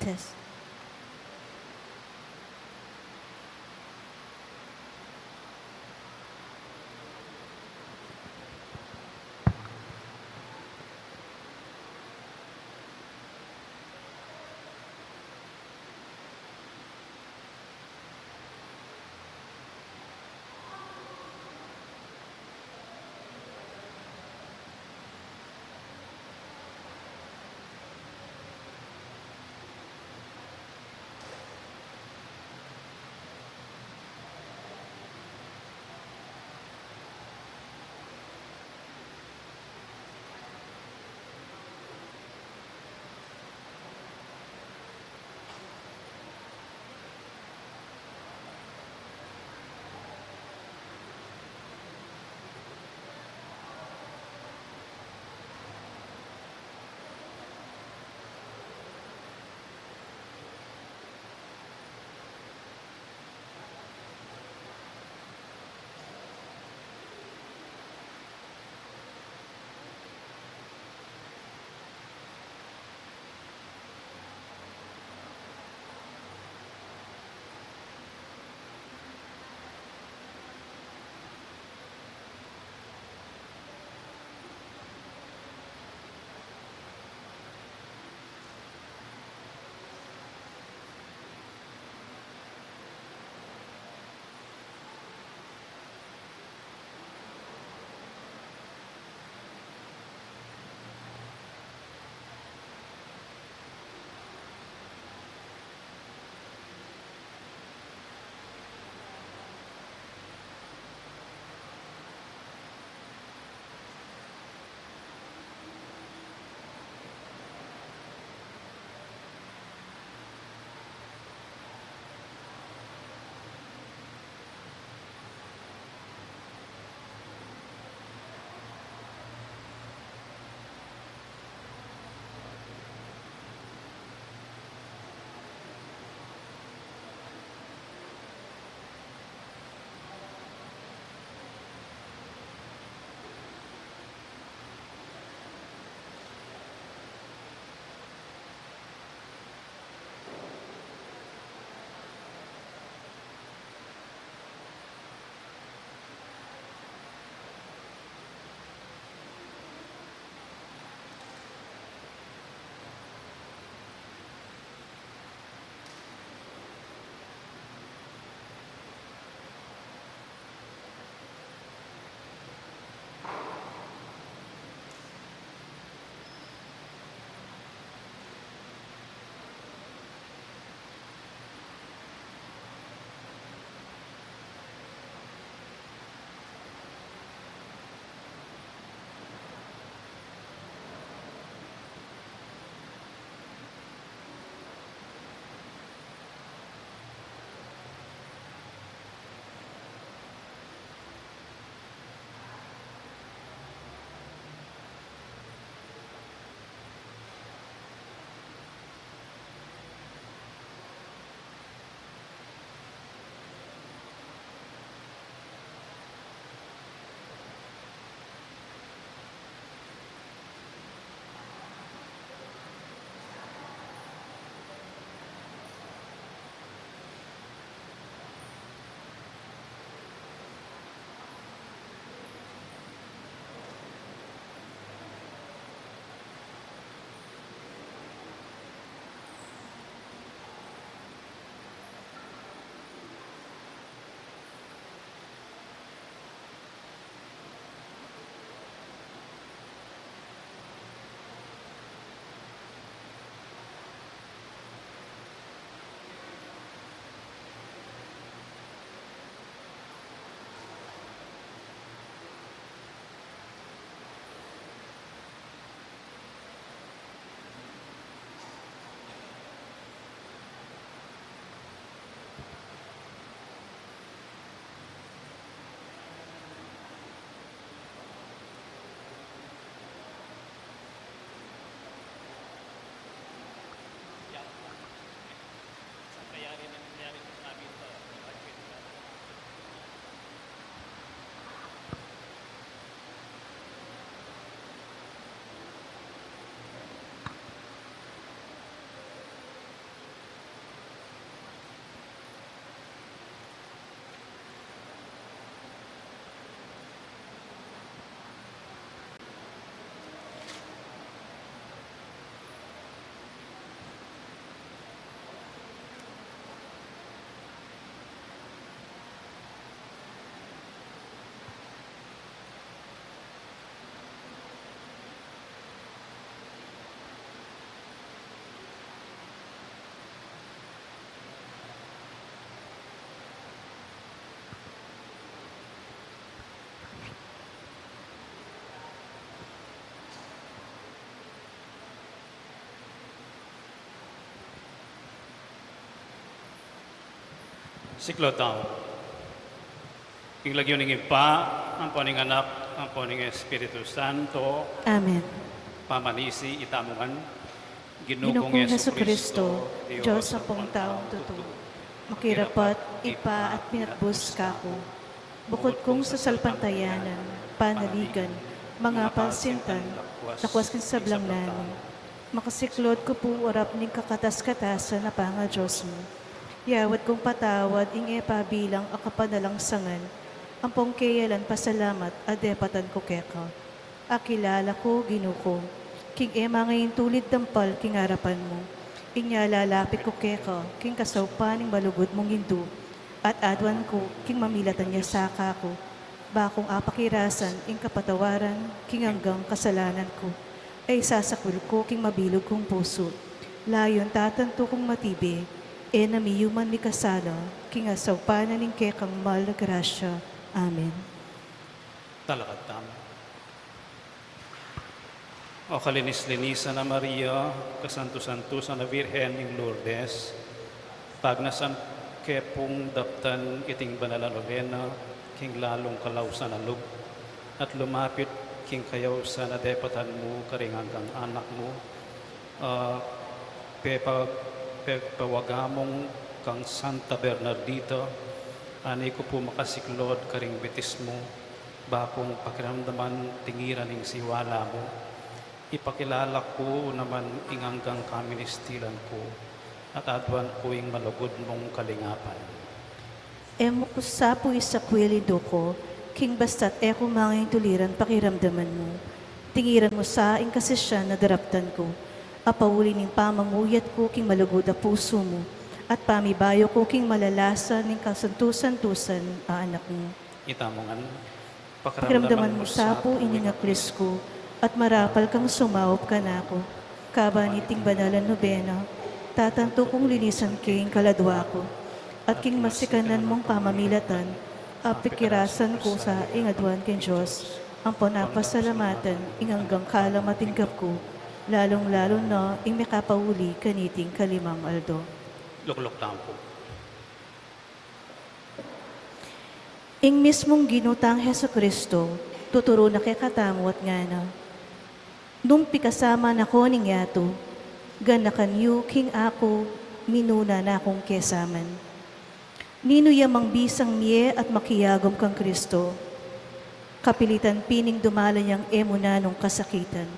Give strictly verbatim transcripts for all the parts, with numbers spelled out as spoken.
Texas. Siklaud tamu. King lagyu ning Ibpa, ampo ning Anak, ampo ning Espiritu Santo. Amen. Pamanisi itamu ngan. Ginu kung Jesucristo, Dios ampong taung tutu, makirapat, Ibpa at minatbus kaku. Bukud kung sasalpantayanan, panaligan, mangapal sintan, lakwas king sablang nanu, makasiklaud ku pu arap ning kakatas-katasan a pangaDios mu. Yawad kung patawad ing e pabilang a kapanalangsangan, ampong keyalan pasalamat a depatan ku keka. Akilala ku, Ginu ku, king e mangaintulid dampal king arapan mu. Inya lalapit ku keka king kasaupan ning malugud mung Indu, at aduan ku king mamilatan ya sa kaku, ba kung apakirasan ing kapatawaran king anggang kasalanan ku. Ay sasakwil ku king mabilug kung pusu. Layun tatantu kung matibe, e na miyuman mikasala king asaupan na ning kekang mal a grasya. Amen. Talakad tamu. O kalinis-linisan a Maria, kasantu-santusan a Birhen ning Lourdes, pagnasan ke pung daptan iting banal a nobena king lalung kalausan a lub, at lumapit king kayausan a depatan mu karing anggang anak mu, a pepa-, pepawaga mung kang Santa Bernardita, ani ku pu makasiklaud karing bitis mu, ba kung pakiramdaman tingiran ing siwala mu. Ipakilala ku naman ing anggang kaministilan ku, at aduan ku ing malugud mung kalingapan. E mu ku sa pu isakwil, Indu ku, king basta't e ku mangaintuliran pakiramdaman mu. Tingiran mu sa ing kasisian a daraptan ku, a pauli ning pamamuyat ku king malugud a pusu mu, at pamibayu ku king malalasa ning kasantu-santusan a anak mu. Itamu ngan. Pakiramdaman mu sa pu ining aklis ku, at marapal kang sumaup kanaku. Kaban iting banal a nobena, tatantu kung linisan ke ing kaladua ku, at king masikanan mung pamamilatan, apikirasan ku sa ing aduan king Dios, ampon apasalamatan ing anggang kalam a tinggap ku, lalung-lalu na ing mekapauli kaniting kalimang aldo. Lukluk tamu pu. Ing mismung Ginu tang Jesucristo, tuturu na kekatamu at ngana, nung pikasama na ko ning yatu, ganakan yu king aku minuna na kung kesaman. Ninu ya mang bisang mie at makiagum kang Kristo, kapilitan pin ing dumalan yang e mu nanung kasakitan.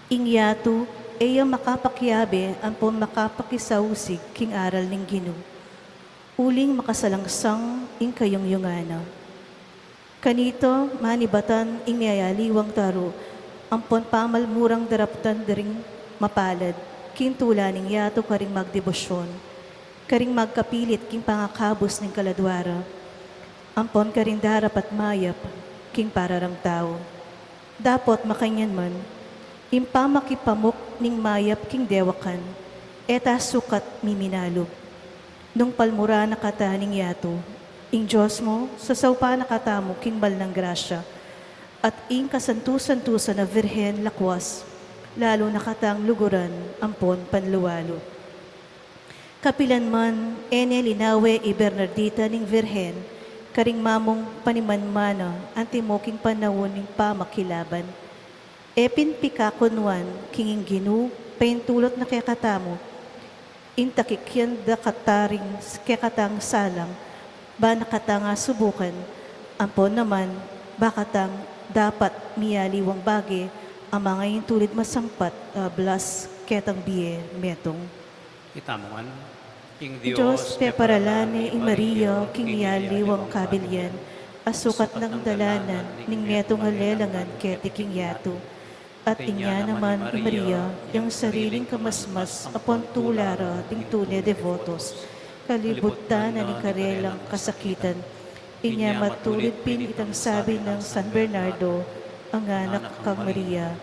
Ing yatu, e ya makapakiabe ampon makapakisausig king aral ning Ginu. Uling makasalangsang ing kayungyungan na. Kanita, manibatan ing miyayaliwang taru, ampon pamalmurang daraptan da ring mapalad, king tula ning yatu karing magdebosyon, karing magkapilit king pangakabus ning kaladua ra, ampon karing darapat mayap king para rang tau. Dapot makanyan man, ing pamakipamuk ning mayap king dewakan, e ta sukat miminalub. Nung palmuran na kata ning yatu, ing Dios mu, sasaupan na katamu king mal nang grasya, at ing kasantu-santusan a Virgen lakwas, lalu na katang luguran ampon panlualu. Kapilan man, e ne linawe i Bernardita ning Virgen, karing mamung panimanmana, antimo king panaun ning pamakilaban. E pin pikakunwan, king ing Ginu, paintulut na kekatamu, ing takikyan da kataring kekatang salang, ba na katang asubukan, ampon naman, ba katang dapat miyaliwang bage, a mangaintulid masampat, a blas ketang bie metung. Itamu ngan. Ing Dios, peparalan ne i Maria king miyaliwang kabilian, a sukat nang dalanan ning metung a lelangan keti king yatu. At inya naman i Maria, yang sariling kamasmas ampon tula ra ding tune devotos, kalibutan na ning karelang kasakitan. Inya matulid pin itang sabi nang San Bernardo, a nganak kang Maria.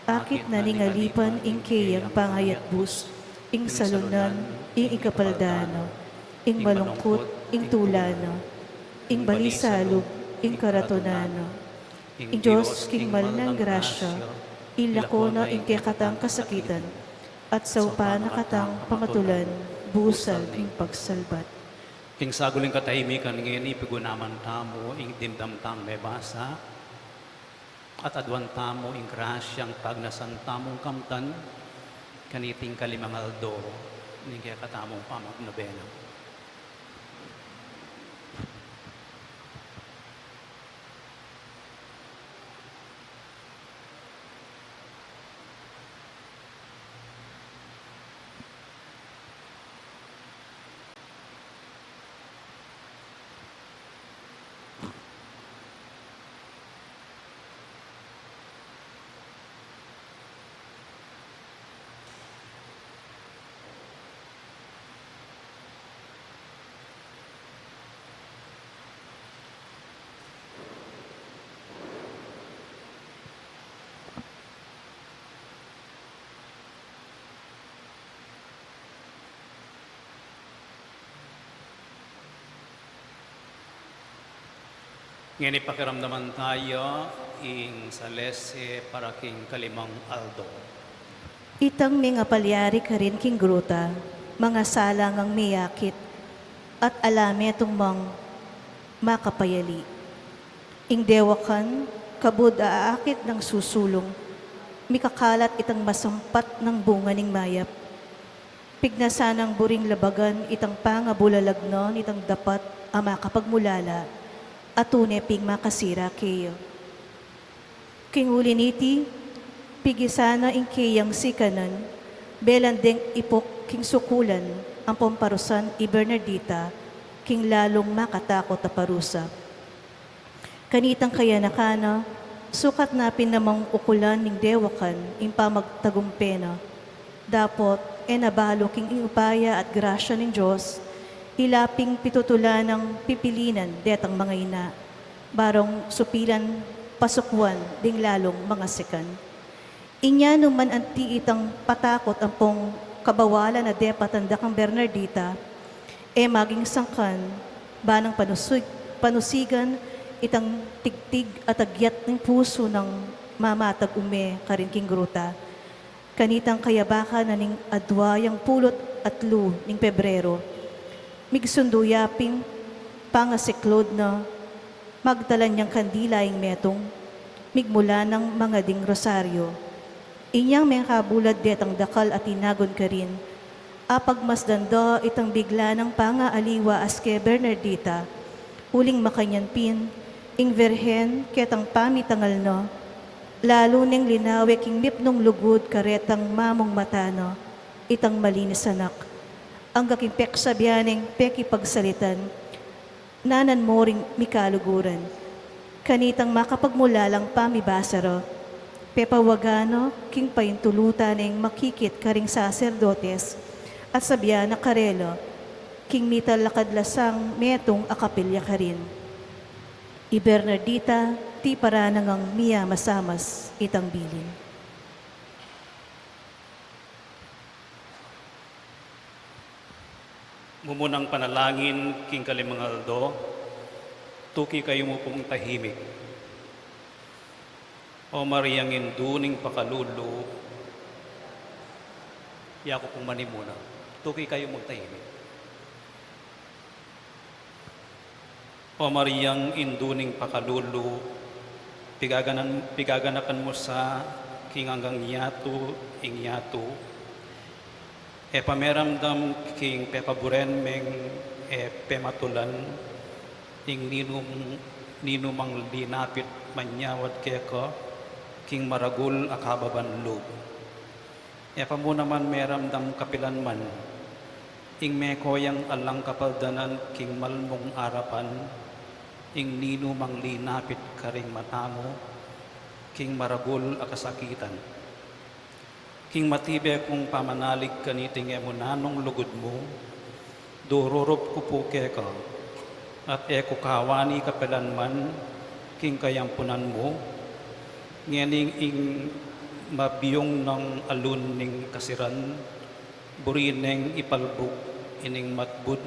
Akit na ning alipan ing keyang pangayatbus, ing salunan, ing ikapalda na, ing malungkut, ing tula na, ing balisalub, ing karatunan na. Ing Dios king mal nang grasya, ilako na ing kekatang kasakitan, at saupan na katang pamatulan, busal ning pagsalbat. King saguling katahimikan ngeni, pigunaman tamu ing dimdam tang mebasa, at aduan tamu ing grasyang pagnasan tamung kamtan, kaniting kalimang aldo ning kekatamung pamagnobena. Ngeni pakiramdaman taya ing Salesi para king kalimang aldo. Itang mengapalyari karin king gruta, mangasala ngang miyakit, at ala metung mang makapayali. Ing dewakan, kabud aakit nang susulung, mikakalat itang masampat nang bunga ning mayap. Pignasan nang buring labagan itang pangabulalag na nitang dapat a makapagmulala, a tune ping makasira keya. King uli niti, pigisan na ing keyang sikanan, belan deng ipuk king sukulan, ampong parusan i Bernardita, king lalung makatakut a parusa. Kanitang kayanakan na, sukat na pin namang ukulan ning dewakan ing pamagtagumpe na. Dapot, e na balu king upaya at grasya ning Dios, ila ping pitutulan nang pipilinan detang mangaina, barong supilan pasukuan ding lalung mangasikan. Inya nu man anti itang patakut ampong kabawalan a depatan da kang Bernardita, e maging sangkan, ba nang panusig-, panusigan itang tigtig at agyat ning pusu nang mamatag ume karin king gruta. Kanitang kayabakan na ning adwa yang pulu't atlu ning Pebrero, migsundu ya pin, pangasiklud na, magtalan yang kandila ing metung, migmula nang mangading rosaryo. Inyang mengabulad detang dakal a tinagun karin, apagmasdan da itang bigla nang pangaaliwa a si Bernardita, uling makanyan pin, ing Virgen ketang pamitangal na, lalu neng linawe king mipnung lugud karetang mamung mata na, itang malinis anak. Angga king peksabian neng pekipagsalitan, nanan mo ring mikaluguran. Kanitang makapagmulalang pamibasa ra, pepawagan na king paintulutan neng makikit karing saserdotes, at sabian na karela, king mitalakad la sang metung a kapilya karin. I Bernardita, tiparan na ngang miyamasamas itang bilin. Mumunang panalangin king kalimang aldo, tuki kayu mu pung tahimik. O Mariang Indu ning pakalulu, yaku pung manimuna, tuki kayu mung tahimik. O Mariang Indu ning pakalulu, pigaganan-, pigaganakan mu sa king anggang yatu ing yatu, e pameramdam king pepaburen meng e pematulan ing ninum-, ninumang linapit manyawad keka king maragul a kababan lub. E pa mu naman meramdam kapilan man ing meko yang alang kapaldanan king malmung arapan ing ninumang linapit karing mata mu king maragul a kasakitan. King matibe kung pamanalig kaniting e mu nanung lugud mu, dururup ku pu keka, at e ku kawani kapilan man king kayampunan mu, ngening ing mabiyung nang alun ning kasiran, buri neng ipalbuk ining matbud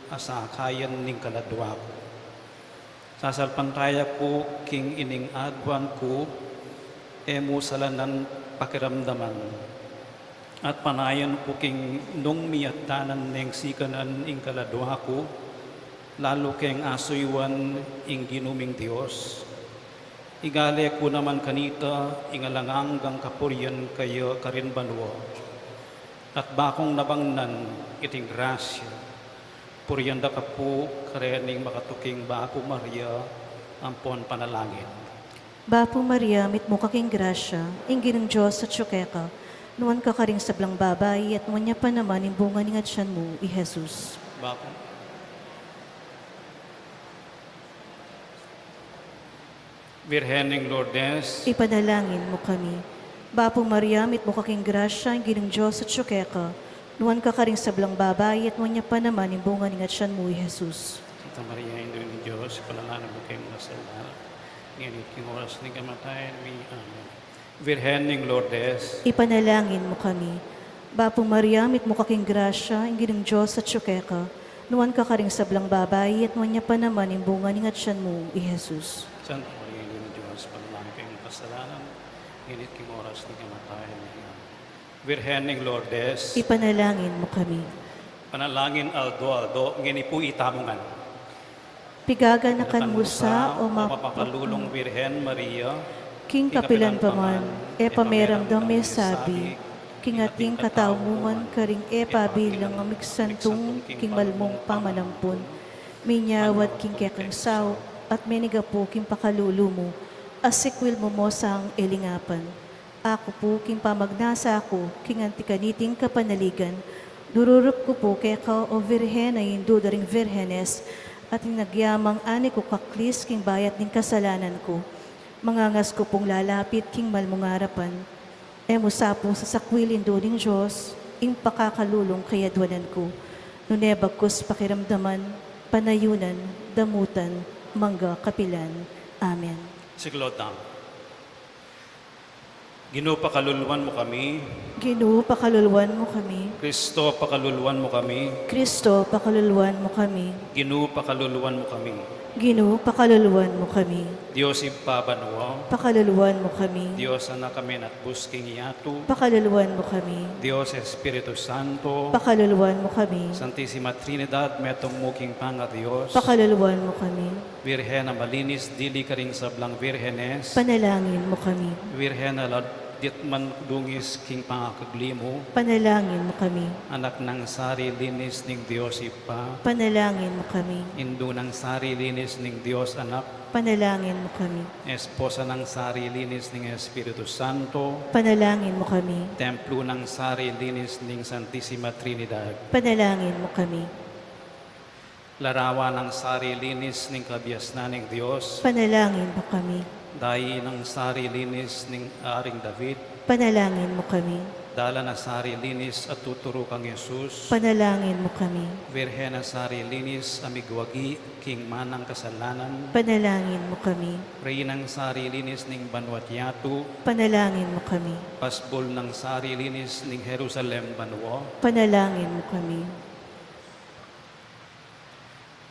a sakayan ning kaladwa ku. Sasalpantaya ku king ining aduan ku, e mu salanan pakiramdaman. At panayan ku king nung miyaddanan neng sikanan ing kaladwa ku, Lalu keng asuyuan ing Ginu ming Dios, igale ku naman kanita ing alang anggang kapurian kaya karin banua. At bakung nabangnan iting grasya, purian da ka pu karening makatuking Bapu Maria ampon panalangin. Bapu Maria, mitmu ka king grasya, ing Ginung Dios atyu keka, nuan ka karing sablang babai, at nuan ya pa naman ing bunga ning atyan mu, i Jesus. Bapu. Virgen ning Lourdes. Ipanalangin mu kami. Bapu Maria, mitmu ka king grasya, ing Ginung Dios atyu keka, nuan ka karing sablang babai, at nuan ya pa naman ing bunga ning atyan mu, i Jesus. Santa Maria, Indu ning Dios, ipanalangin mu kaming makasalanan, ngeni at king oras ning kamatayan mi. Amen. Virgen ning Lourdes. Ipanalangin mu kami. Bapu Maria, mitmu ka king grasya, ing Ginung Dios atyu keka, nuan ka karing sablang babai, at nuan ya pa naman ing bunga ning atyan mu, i Jesus. Santa Maria, Indu ning Dios, ipanalangin mu kaming makasalanan, ngeni at king oras ning kamatayan mi. Amen. Virgen ning Lourdes. Ipanalangin mu kami. Panalangin aldo-aldo, ngeni pu itamu ngan. Pigaganakan mu sa, o mapakalulung Virgen Maria, king kapilan pa man, e pa meramdam e sabi, king ating katau mu man karing e pa bilang a migsantung king malmung pamanampun. Minyawad king kekang saup, at menigapu king pakalulu mu, asikwil mu mo sang e lingapan. Aku pu, king pamagnasa ku king anti kaniting kapanaligan, dururup ku pu keka, o Virgen a Indu da ring virgenes, at ing agyamang ani ku kaklis king bayat ning kasalanan ku, mangangas ku pung lalapit king malmung arapan. E mu sa pu sasakwil, Indu ning Dios, ing pakakalulung kayadwanan ku, nune bagkus pakiramdaman, panayunan, damutan, mangga kapilan. Amen. Siklaud tamu. Ginu, pakaluluan mu kami. Ginu, pakaluluan mu kami. Kristo, pakaluluan mu kami. Kristo, pakaluluan mu kami. Ginu, pakaluluan mu kami. Ginu, pakaluluan mu kami. Dios Ibpa banua. Pakaluluan mu kami. Dios Anak a menatbus king yatu. Pakaluluan mu kami. Dios Espiritu Santo. Pakaluluan mu kami. Santisima Trinidad, metung mu king pangaDios. Pakaluluan mu kami. Virgen a malinis dili karing sablang virgenes. Panalangin mu kami. Virgen a la ditman dungis king pangakagli mu. Panalangin mu kami. Anak nang sarilinis ning Dios Ibpa. Panalangin mu kami. Indu nang sarilinis ning Dios Anak. Panalangin mu kami. Esposa nang sarilinis ning Espiritu Santo. Panalangin mu kami. Templo nang sarilinis ning Santisima Trinidad. Panalangin mu kami. Larawan nang sarilinis ning kabiasnan ning Dios. Panalangin mu kami. Dayi nang sarilinis ning Aring David. Panalangin mu kami. Dalan a sarilinis a tuturu kang Jesus. Panalangin mu kami. Virgen a sarilinis a migwagi king manang kasalanan. Panalangin mu kami. Reynang sarilinis ning banua't yatu. Panalangin mu kami. Pasbul nang sarilinis ning Jerusalem banua. Panalangin mu kami.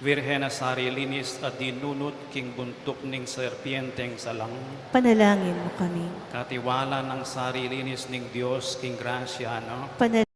Virgen a sarilinis a dinunut king buntuk ning serpienteng salang. Panalangin mu kami. Katiwala nang sarilinis ning Dios king grasya na. Panal-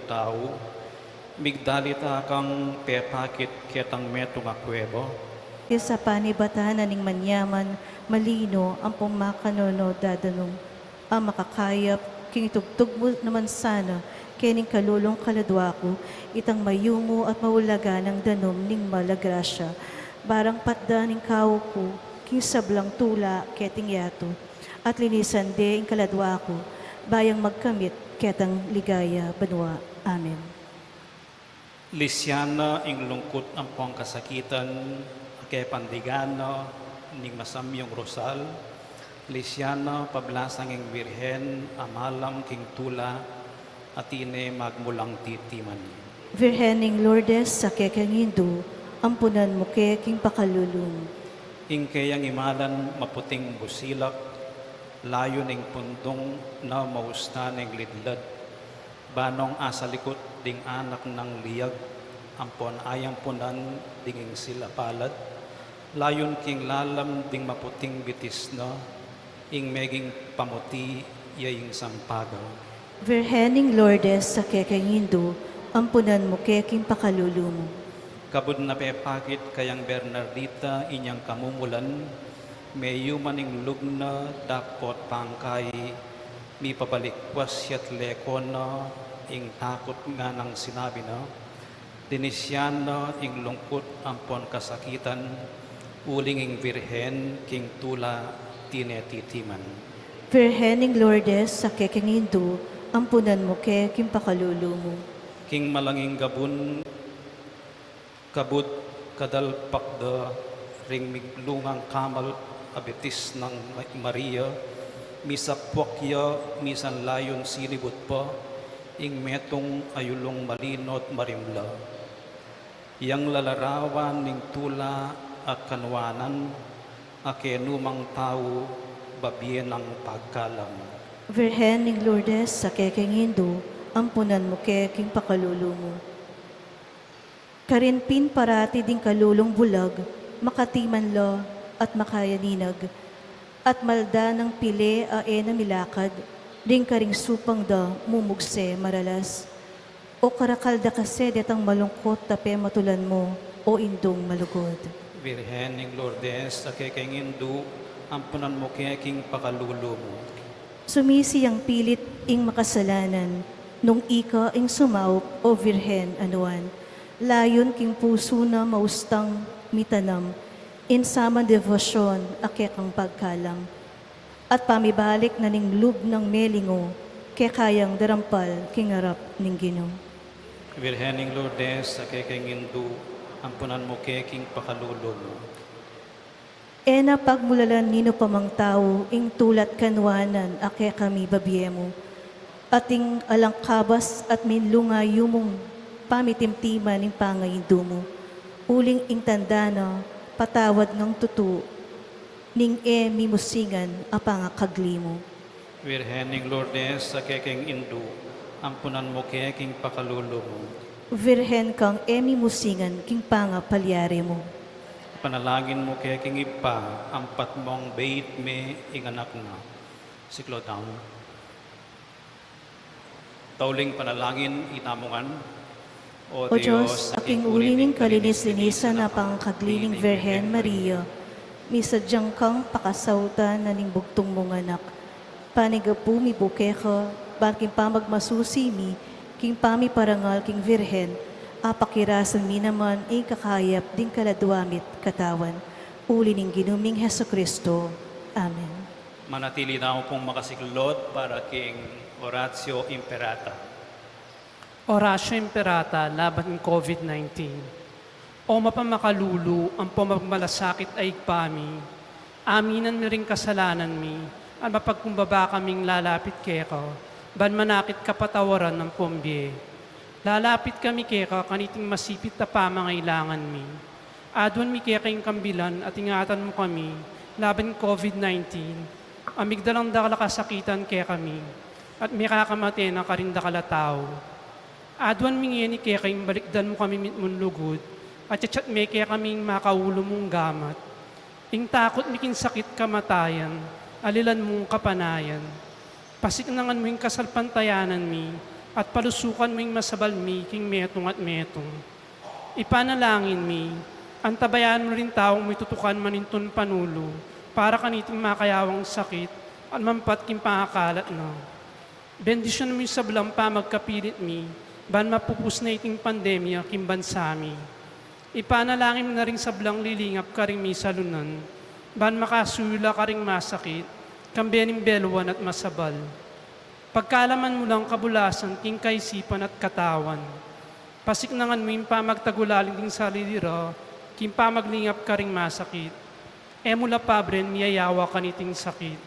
tau, migdalita kang pepakit ketang metung a kueba. King panibatan na ning manyaman, malino ampong makanunung dadanum a makakayap, king itugtug mu naman sana kening kalulung kaladua ku itang mayumu at maulagang danum ning mal a grasya, barang patdan ing kawu ku king sablang tula keting yatu, at linisan de ing kaladua ku, ba yang magkamit ketang ligaya banua. Amen. Lisian na ing lungkut ampong kasakitan a kepandigan na ning masamyung rosal. Lisian na pablasang ing Birhen a malam king tula, a tine magmulang titiman. Virgen ning Lourdes, a kekeng Indu, ampunan mu ke king pakalulu mu. Ing keyang imalan maputing busilak, layun ing pundung na mausta ning lidlad, banong asalikut ding anak nang liag, ampon ayampunan ding ingsil a palad, layun king lalam ding maputing bitis na, ing meging pamuti ya ing sampaga. Virgen ning Lourdes, a kekeng Indu, ampunan mu ke king pakalulu mu. Kabud na pepakit kayang Bernardita inyang kamumulan, meyuman ing lub na dapot pangkayi, mipabalikwas ya't leko na ing takut nganang sinabi na, linisian na ing lungkut ampon kasakitan, uling ing Virgen king tula tine titiman. Virgen ning Lourdes, a kekeng Indu, ampunan mu ke king pakalulu mu. King malanging gabun, kabud kadalpak da ring miglungang kamal a bitis nang Ma-, Maria, misapuak ya misan layun sinibut pa ing metung a yulung malino't marimla. Yang lalarawan ning tula a kanuanan a kenumang tau babie nang pagkalam. Virgen ning Lourdes, a kekeng Indu, ampunan mu ke king pakalulu mu. Karin pin parati ding kalulung bulag, makatiman la at makayaninag, at malda nang pile a e na milakad, ring karing supang da mumugse maralas. O karakal da kasi detang malungkut a pematulan mu, O Indung malugud. Virgen ning Lourdes, a kekeng Indu, ampunan mu ke king pakalulu mu. Sumisi yang pilit ing makasalanan, nung ika ing sumaup, O Virgen a nuan. Layun king pusu na maustang mitanam ing saman debosyon a kekang pagkalam, at pamibalik na ning lub nang melingu, keka yang darampal king arap ning Ginu. Virgen ning Lourdes, a kekeng Indu, ampunan mu ke king pakalulu mu. E na pagmulalan ninu pa mang tau ing tula't kanuanan a kekami babie mu, at ing alang kabas at minlunga yumung pamitimtiman ing pangaindu mu, uling ing tanda na patawad ngang tutu ning e mimusingan a pangakagli mu. Virgen ning Lourdes, a kekeng Indu, ampunan mu ke king pakalulu mu. Virgen kang e mimusingan king pangapalyari mu. Panalangin mu ke king Ibpa, ampat mung beit me ing anak na. Siklaud tamu. Tauling panalangin, itamu ngan. O Dios, a king uli ning kalinis-linisan a pangakagli ning Virgen Maria, misadyang kang pakasautan na ning bugtung mung anak. Panigapu mi bu keka, ban king pamagmasusi mi king pamiparangal king Virgen, apakirasan mi naman ing kakayap ding kaladua mi't katawan. Uli ning Ginu ming Jesucristo. Amen. Manatili tamu pung makasiklaud para king Oratio Imperata. Oratio Imperata laban king COVID nineteen. O mapamakalulu ampong mapagmalasakit a Ibpa mi, aminan mi ring kasalanan mi, at mapagkumbaba kaming lalapit keka, ban manakit kapatawaran ampong bie. Lalapit kami keka kaniting masipit a pamangailangan mi. Aduan mi keka ing kambilan at ingatan mu kami laban COVID nineteen, a migdalang dakal a kasakitan kekami, at mikakamate na karing dakal a tau. Aduan mi ngeni keka ing balikdan mu kami mitmung lugud, at yatyat me kekami ing makaulu mung gamat. Ing takut mi king sakit kamatayan, alilan mung kapanayan. Pasiknangan mu ing kasalpantayanan mi, At palusukan mu ing masabal mi king metung at metung. Ipanalangin mi, antabayanan mu ring taung mitutukan manintun panulu para kaniting makayawang sakit at mampat king pangakalat na. Bendisyunan mu ing sablang pamagkapilit mi, ban mapupus na iting pandemya king bansa mi. Ipanalangin mu na ring sablang lilingap karing misalunan, ban makasuyu la karing masakit, kambe ning beluan at masabal. Pagkalaman mu lang kabulasan king kaisipan at katawan. Pasiknangan mu ing pamagtagulaling ding sarili ra, king pamaglingap karing masakit. E mu la pabren miyayawa kaniting sakit.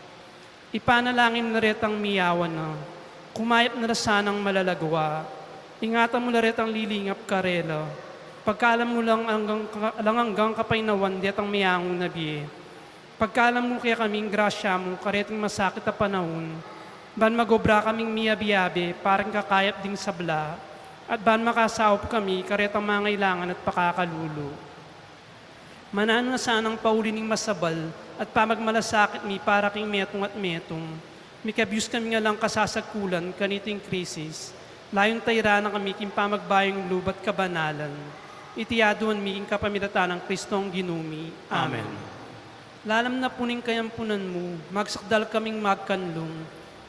Ipanalangin mu na retang miyawa na, kumayap na la sanang malalagwa. Ingatan mu la retang lilingap karela. Pagkalam mu lang anggang, lang anggang kapaynawan detang miyangu na bie. Pagkalam mu kekaming grasya mu kareting masakit a panaun, ban magobra kaming miyabi-yabi para king kakayap ding sabla, at ban makasaup kami karetang mangailangan at pakakalulu. Mananu na sanang pauli ning masabal at pamagmalasakit mi para king metung at metung, mikabus kaming alang kasasagkulan kaniting krisis, layun tairan na kami king pamagbayung lub at kabanalan. Iti aduan mi king kapamilatan nang Kristong Ginu mi. Amen. Amen. Lalam na pu ning kayampunan mu, magsakdal kaming magkanlung,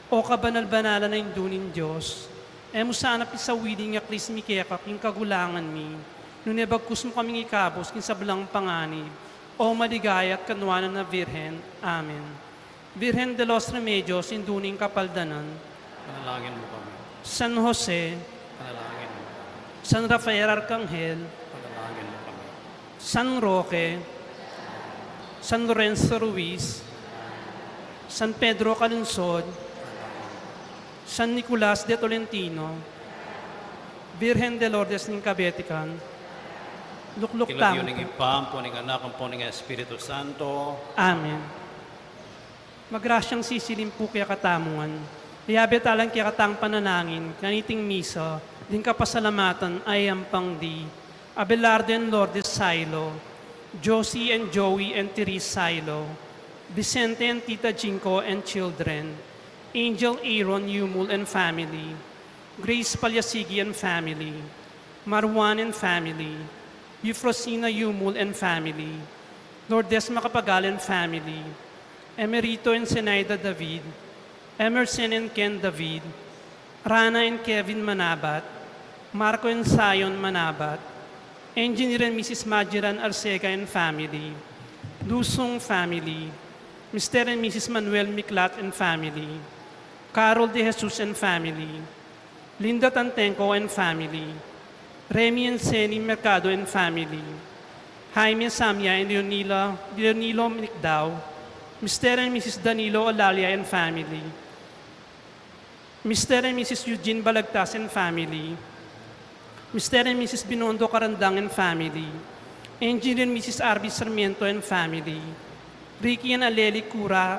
O kabanal-banalan a Indu ning Dios, e mu sana pisawili ing aklis mi keka king kagulangan mi, nune bagkus mu kaming ikabus king sablang panganib, O maligaya at kanuanan a Virgen. Amen. Virgen de los Remedios, Indu ning Kapaldanan. Panalangin mu kami. San Jose. Panalangin mu kami. San Rafael Arcangel. Panalangin mu kami. San Roque. San Lorenzo Ruiz. San Pedro Calungsod. San Nicolas de Tolentino. Virgen de Lourdes ning Kabetikan. Lukluk tamu. King lagyu ning Ibpa, ampo ning Anak, ampo ning Espiritu Santo. Amen. Magrasyang sisilim pu kekatamu ngan. Liyabe talang kekatang panalangin, kaniting misa, ding kapasalamatan a e ampang di Abelardo and Lourdes Sailo, Josie and Joey and Therese Sailo, Vicente and Tita Jinko and children, Angel Aaron Yumul and family, Grace Palyasigi and family, Marwan and family, Eufrosina Yumul and family, Lourdes Macapagal and family, Emerito and Zenaida David, Emerson and Ken David, Rana and Kevin Manabat, Marco and Zion Manabat, Engineer and Missus Magellan Arcega and family, Lusung family, Mister and Missus Manuel Miklat and family, Carol De Jesus and family, Linda Tantenco and family, Remy and Seni Mercado and family, Jaime Samia and Leonila, Leonilo Nicdao, Mister and Missus Danilo Olalia and family, Mister and Missus Eugene Balagtas and family, Mister and Missus Binondo Carandang and family, Engineer and Missus Arby Sarmiento and family, Ricky and Aleli Cura,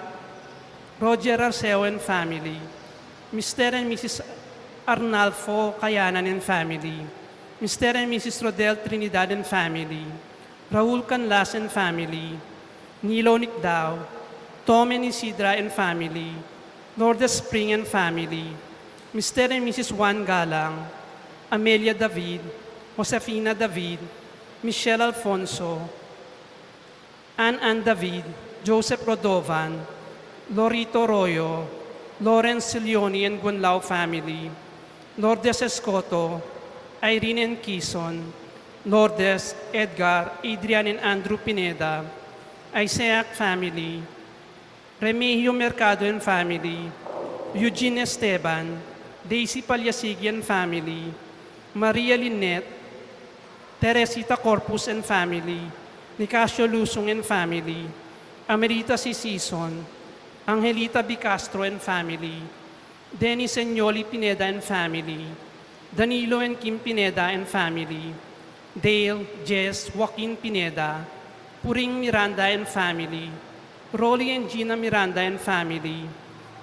Roger Arceo and family, Mister and Missus Arnalfo Kayanan and family, Mister and Missus Rodel Trinidad and family, Raul Canlas and family, Nilo Nicdao, Tom and Isidra and family, Lourdes Spring and family, Mister and Missus Juan Galang, Amelia David, Josefina David, Michelle Alfonso, Ann Ann David, Joseph Rodovan, Lorito Royo, Lawrence Silioni and Gunlao family, Lourdes Escoto, Irene and Kison, Lourdes, Edgar, Adrian and Andrew Pineda, Isaac family, Remigio Mercado and family, Eugene Esteban, Daisy Palyasigi and family, Maria Lynette, Teresita Corpus and family, Nicasio Lusung and family, Amelita Sisison, Angelita B. Castro and family, Dennis and Yoli Pineda and family, Danilo and Kim Pineda and family, Dale, Jess, Joaquin Pineda, Puring Miranda and family, Rolly and Gina Miranda and family,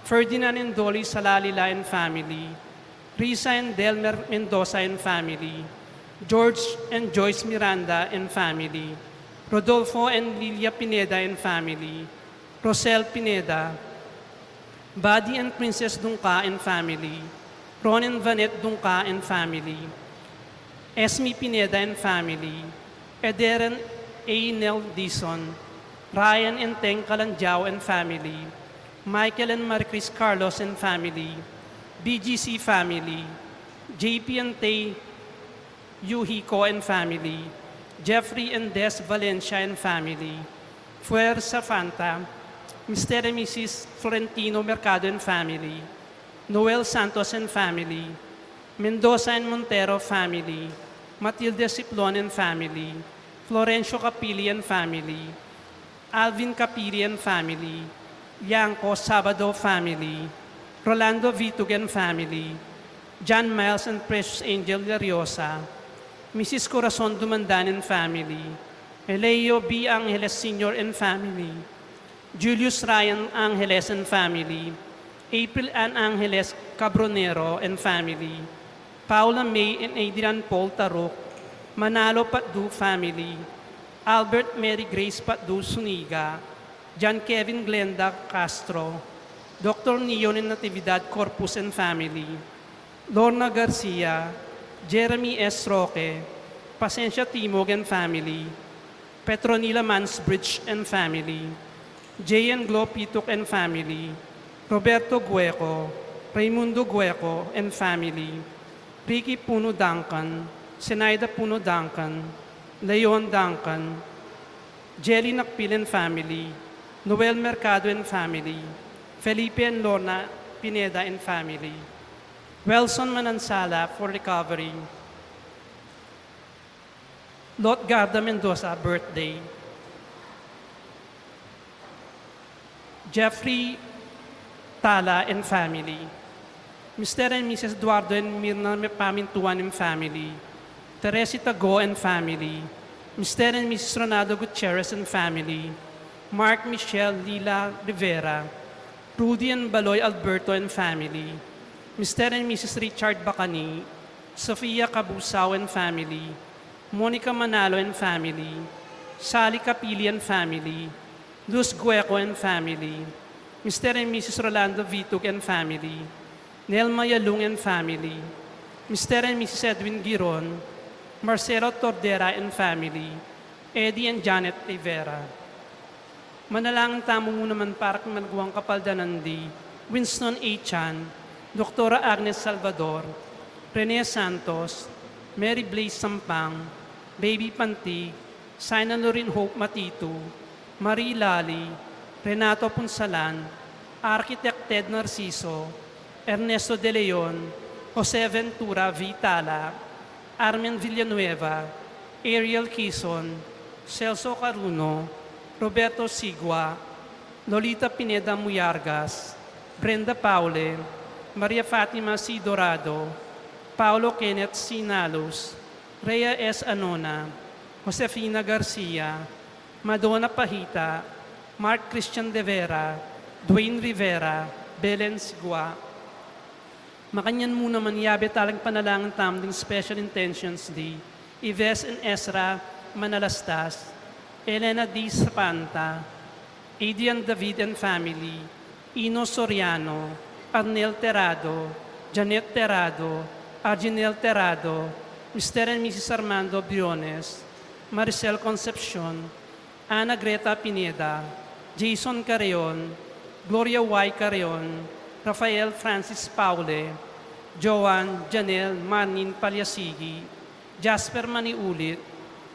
Ferdinand and Dolly Salalila and family, Risa and Delmer Mendoza and family, George and Joyce Miranda and family, Rodolfo and Lilia Pineda and family, Rosel Pineda, Buddy and Princess Dungca and family, Ron and Vanette Dungca and family, Esme Pineda and family, Ederen A. Nel Dizon, Ryan and Teng Calandiao and family, Michael and Maricris Carlos and family, B G C family, J P and Tay Yuhiko and family, Jeffrey and Des Valencia and family, Fuerza Fanta, Mister and Missus Florentino Mercado and family, Noel Santos and family, Mendoza and Montero family, Matilde Ciplon and family, Florencio Capili and family, Alvin Capili and family, Yanko Sabado family, Rolando Vitug and family, John Miles and Precious Angel Lariosa, Missus Corazon Dumandan and family, Eleo B. Angeles Senior and family, Julius Ryan Angeles and family, April Ann Angeles Cabronero and family, Paula May and Adrian Paul Taruk, Manalo Patdu family, Albert Mary Grace Patdu Suniga, John Kevin Glenda Castro, Doctor Neon and Natividad Corpus and family, Lorna Garcia, Jeremy S. Roque, Pasensia Timog and family, Petronila Mansbridge and family, Jay and Glo Pituk and family, Roberto Gueco, Raimundo Gueco and family, Ricky Puno Duncan, Zenaida Puno Duncan, Leon Duncan, Jelly Nakpil and family, Noel Mercado and family, Felipe and Lorna Pineda and family, Welson Manansala for recovery, Lot Garda Mendoza birthday, Jeffrey Tala and family, Mister and Missus Eduardo and Mirna Pamintuan and family, Teresita Go and family, Mister and Missus Ronaldo Gutierrez and family, Mark Michelle Lila Rivera, Rudy and Baloy Alberto and family, Mister and Missus Richard Bacani, Sofia Cabusao and family, Monica Manalo and family, Sally Capili and family, Luz Gueco and family, Mister and Missus Rolando Vitug and family, Nelma Yalung and family, Mister and Missus Edwin Giron, Marcelo Tordera and family, Eddie and Janet Rivera. Manalangin tamu mu naman para king malugwang kapaldanan di Winston A. Chan, Doktora Agnes Salvador, Rene Santos, Mary Blaze Sampang, Baby Pantig, Sina Lorin Hope Matitu, Marie Lali, Renato Punsalan, Architect Ted Narciso, Ernesto De Leon, Jose Ventura Vitala, Armin Villanueva, Ariel Quizon, Celso Caruno, Roberto Sigua, Lolita Pineda Muyargas, Brenda Paule, Maria Fatima C. Dorado, Paulo Kenneth C. Nalus, Rhea S. Anona, Josefina Garcia, Madonna Pahita, Mark Christian De Vera, Dwayne Rivera, Belen Sigua. Makanyan mu naman yabe tala king panalangin tamu ding special intentions di Ives and Ezra Manalastas, Elena D. Sapanta, Adrian David and family, Ino Soriano, Arnel Terrado, Janet Terrado, Arginel Terrado, Mister and Missus Armando Briones, Maricel Concepcion, Ana Greta Pineda, Jason Carreon, Gloria Y. Carreon, Rafael Francis Paule, Joan Janel Marnin Palyasigi, Jasper Maniulit,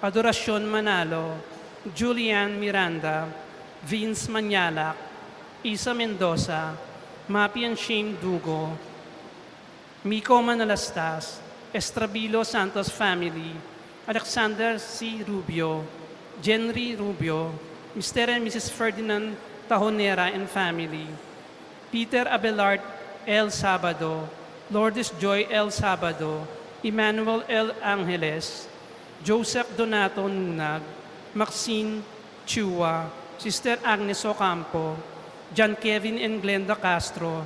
Adoracion Manalo, Julian Miranda, Vince Manyalak, Isa Mendoza, Mapi and Shane Dugo, Miko Manalastas, Estrabilo Santos family, Alexander C. Rubio, Jenry Rubio, Mister and Missus Ferdinand Tahonera and family, Peter Abelard L. Sabado, Lourdes Joy L. Sabado, Emmanuel L. Angeles, Joseph Donato Nunag, Maxine Chua, Sister Agnes Ocampo, John Kevin and Glenda Castro,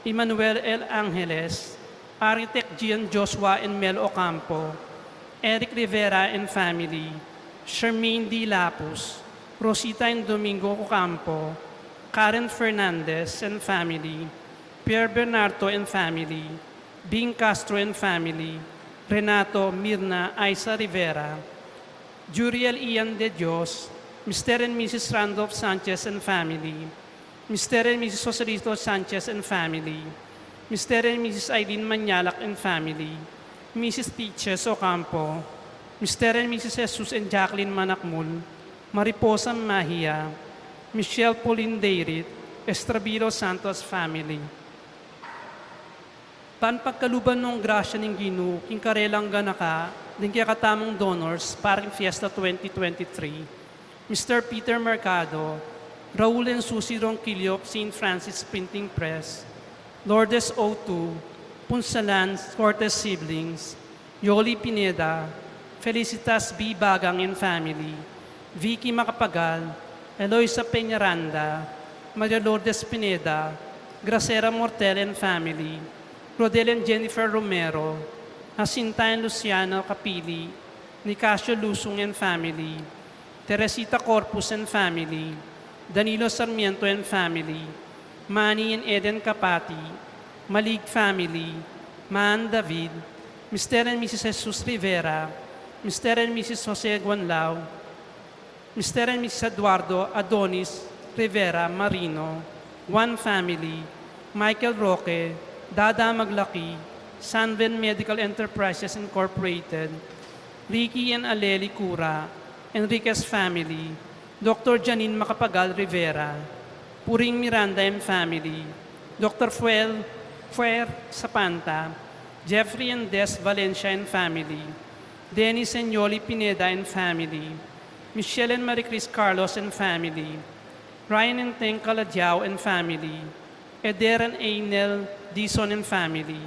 Emmanuel L. Angeles, Architect Gian Joshua and Mel Ocampo, Eric Rivera and family, Charmaine D. Lapus, Rosita and Domingo Ocampo, Karen Fernandez and family, Pierre Bernardo and family, Bing Castro and family, Renato, Mirna, Aiza Rivera, Juriel Ian de Dios, Mister and Missus Randolph Sanchez and family, Mister and Missus Joselito Sanchez and family, Mister and Missus Aileen Mañalac and family, Missus Peaches Ocampo, Mister and Missus Jesus and Jacqueline Manacmul, Mariposa Mahia, Michelle Pauline Deirit, Estrabilo Santos family. Ban pagkaluban nong grasya ning Ginu king karelang ganaka ding kekatamung donors para king Fiesta twenty twenty-three, Mister Peter Mercado, Raul and Susie Ronquillo of Saint Francis Printing Press, Lourdes Otu, Punsalan Cortes siblings, Yoli Pineda, Felicitas B. Bagang and family, Vicky Macapagal, Eloisa Peñaranda, Maria Lourdes Pineda, Gracera Mortel and family, Rodel and Jennifer Romero, Jacinta and Luciano Capili, Nicasio Lusung and family, Teresita Corpus and family, Danilo Sarmiento and family, Manny and Eden Capati, Malig family, Man David, Mister and Missus Jesus Rivera, Mister and Missus Jose Guanlao, Mister and Missus Eduardo Adonis Rivera Marino, One family, Michael Roque, Dada Maglaki, Sanven Medical Enterprises Incorporated, Ricky and Aleli Cura, Enriquez family, Doctor Janine Macapagal Rivera, Puring Miranda and family, Doctor Fuel, Fuer Sapanta, Jeffrey and Des Valencia and family, Dennis and Yoli Pineda and family, Michelle and Marie Chris Carlos and family, Ryan and Teng Caladiao and family, Eder and Einel Dizon and family,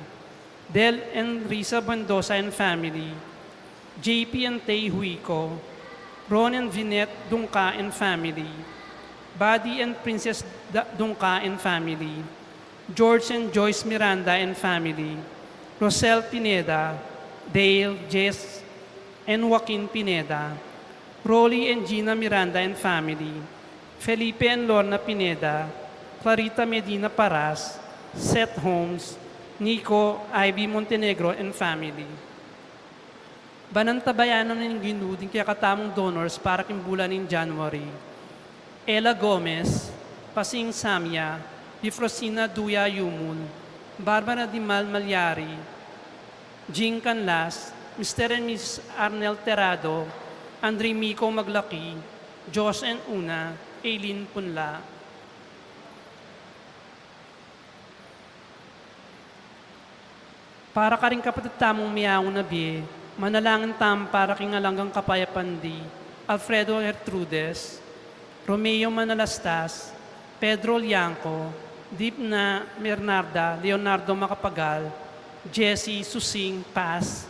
Del and Risa Mendoza and family, J P and Tay Huico, Ron and Vinette Dungca and family, Buddy and Princess Da- Dungca and family, George and Joyce Miranda and family, Rosel Pineda, Dale, Jess, and Joaquin Pineda, Rolly and Gina Miranda and family, Felipe and Lorna Pineda, Clarita Medina Paras, Seth Holmes, Nico, Ivy Montenegro and family. Ban antabayanan ning Ginu ding kekatamung donors para king bulan ning January: Ella Gomez, Pasing Samia, Eufrosina Duya Yumul, Barbara Dimal Malyari, Jing Canlas, Mister and Missus Arnel Terado, Andre Mico Maglaki, Josh and Una, Aileen Punla. Para karing kapatid tamung meauna bie, manalangin tamu para king alang anggang kapayapan di Alfredo Gertrudes, Romeo Manalastas, Pedro Liangco, Dipna Bernarda, Leonardo Macapagal, Jessie Susing Paz,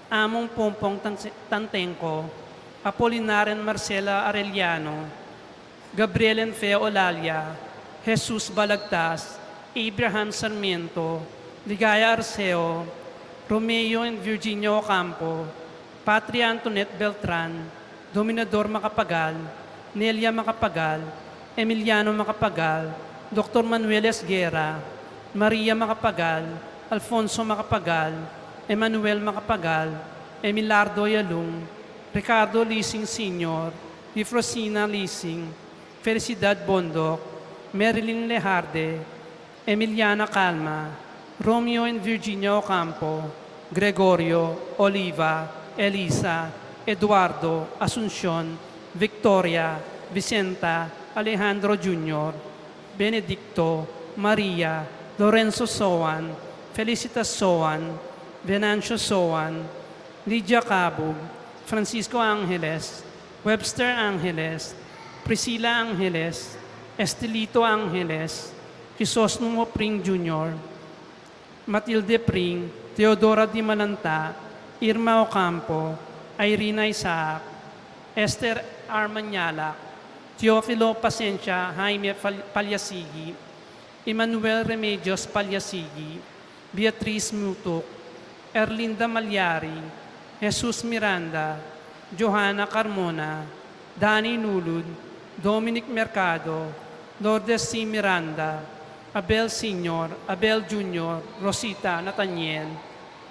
Among Pompong Tan- Tantengco, Apolinar and Marcela Arellano, Gabriel and Fe Olalia, Jesus Balagtas, Abraham Sarmiento, Ligaya Arceo, Romeo and Virginia Ocampo, Patria Antoinette Beltran, Dominador Macapagal, Nelia Macapagal, Emiliano Macapagal, Doctor Manuel Esguerra, Maria Macapagal, Alfonso Macapagal, Emmanuel Macapagal, Emilardo Yalung, Ricardo Lising Senior, Eufrosina Lising, Felicidad Bondoc, Marilyn Lejarde, Emiliana Calma, Romeo and Virginia Ocampo, Gregorio, Oliva, Elisa, Eduardo, Asuncion, Victoria, Vicenta, Alejandro Junior, Benedicto, Maria, Lorenzo Soan, Felicitas Soan, Venancio Soan, Lydia Cabug, Francisco Angeles, Webster Angeles, Priscilla Angeles, Estelito Angeles, Crisostom Pring Junior, Matilde Pring, Teodora Di Malanta, Irma Ocampo, Irina Isaac, Esther Armanyala, Teofilo Pasencia, Jaime Fal- Palyasigi, Emmanuel Remedios Palyasigi, Beatriz Mutuk, Erlinda Malyari, Jesus Miranda, Johanna Carmona, Danny Nulud, Dominic Mercado, Lourdes C. Miranda, Abel Senior, Abel Junior, Rosita Nathaniel,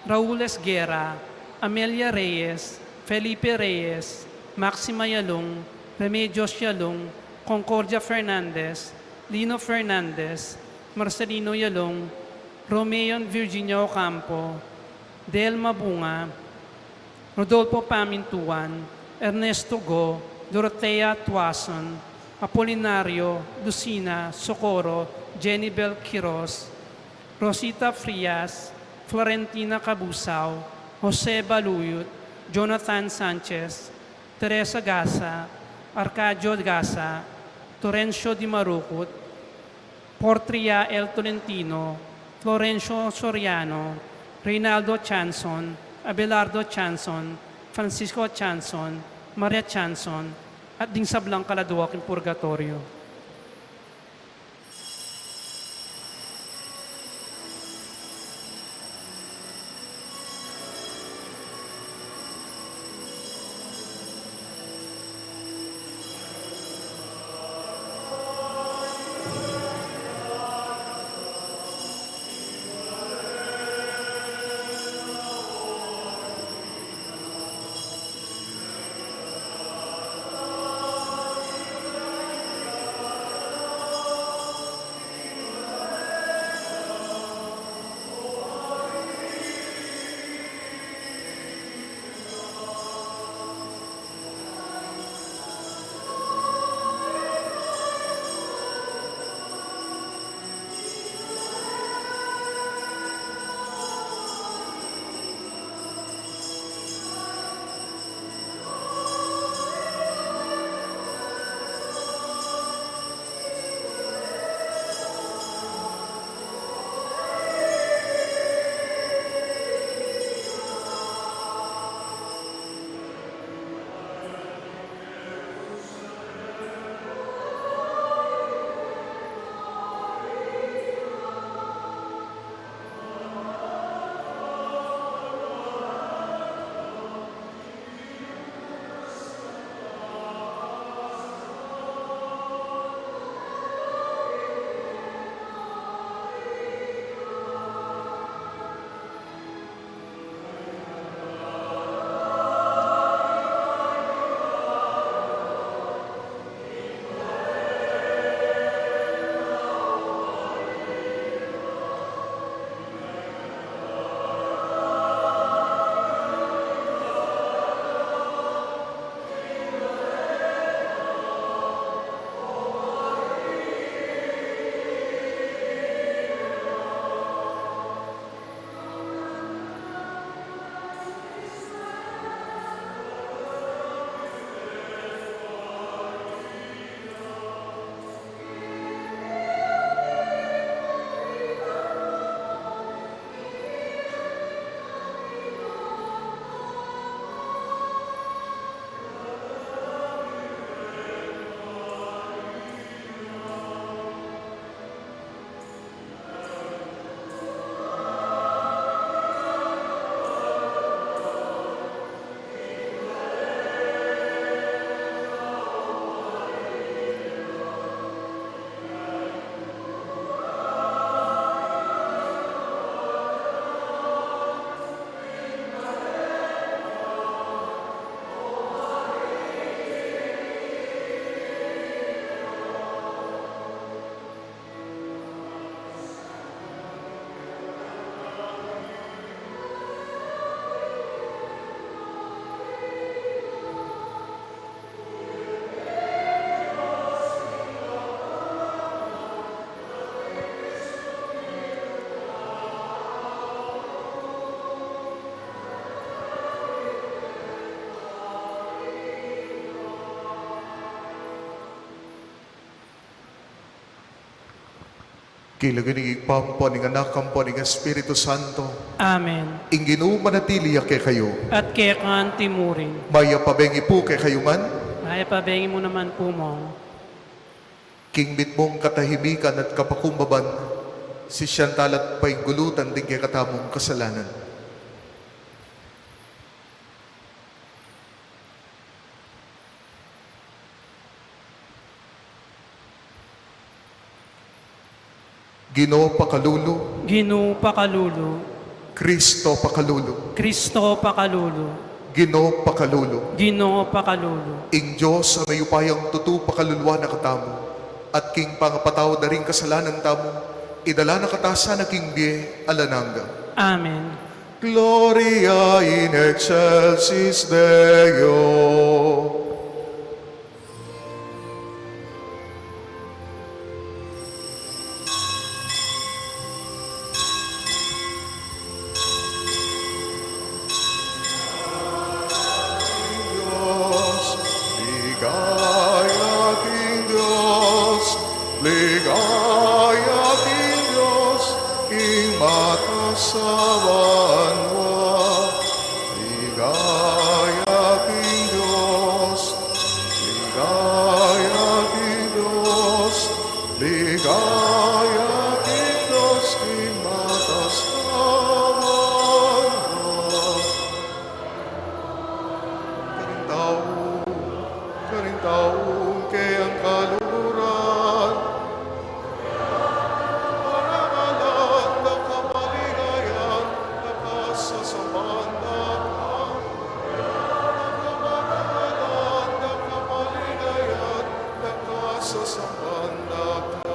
Raul Esguerra, Amelia Reyes, Felipe Reyes, Maxima Yalung, Remedios Yalung, Concordia Fernandez, Lino Fernandez, Marcelino Yalung, Romeo and Virginia Ocampo, Delma Bunga, Rodolfo Pamintuan, Ernesto Go, Dorotea Tuason, Apolinario, Lucina, Socorro, Jenny Bel Quiroz, Rosita Frias, Florentina Cabusao, Jose Baluyut, Jonathan Sanchez, Teresa Gasa, Arcadio Gasa, Torencio Di Marucut, Portria L Tolentino, Florencio Soriano, Reynaldo Chanson, Abelardo Chanson, Francisco Chanson, Maria Chanson, at ding sablang kaladua king purgatoryo. King lagyu ning Ibpa, ampo ning Anak, ampo ning Espiritu Santo. Amen. Ing Ginu manatili ya kekayu. At keka naman murin. Mayap a bengi pu kekayu ngan. Mayap a bengi mu naman pu, Mong. King mitmung katahimikan at kapakumbaban, sisian tala at painggulutan ding kekatamung kasalanan. Ginu pakalulu. Ginu pakalulu. Kristo pakalulu. Kristo pakalulu. Ginu pakalulu. Ginu pakalulu. Ing Dios a mayupayang tutu pakaluluan na katamu, at king pangapatawad da ring kasalanan tamu, idala na kata sana king bie alang angga. Amen. Gloria in excelsis Deo. Dios, ligaya king Dios, ligaya king Dios, king matas a banua. Ligaya king Dios, ligaya king Dios, ligaya king Dios, king matas a banua. Karing tau, karing tau keng kaluguran. Parangalan da ka, maligayan da ka, sasamban da ka. Parangalan da ka, maligayan da ka, sasamban da ka.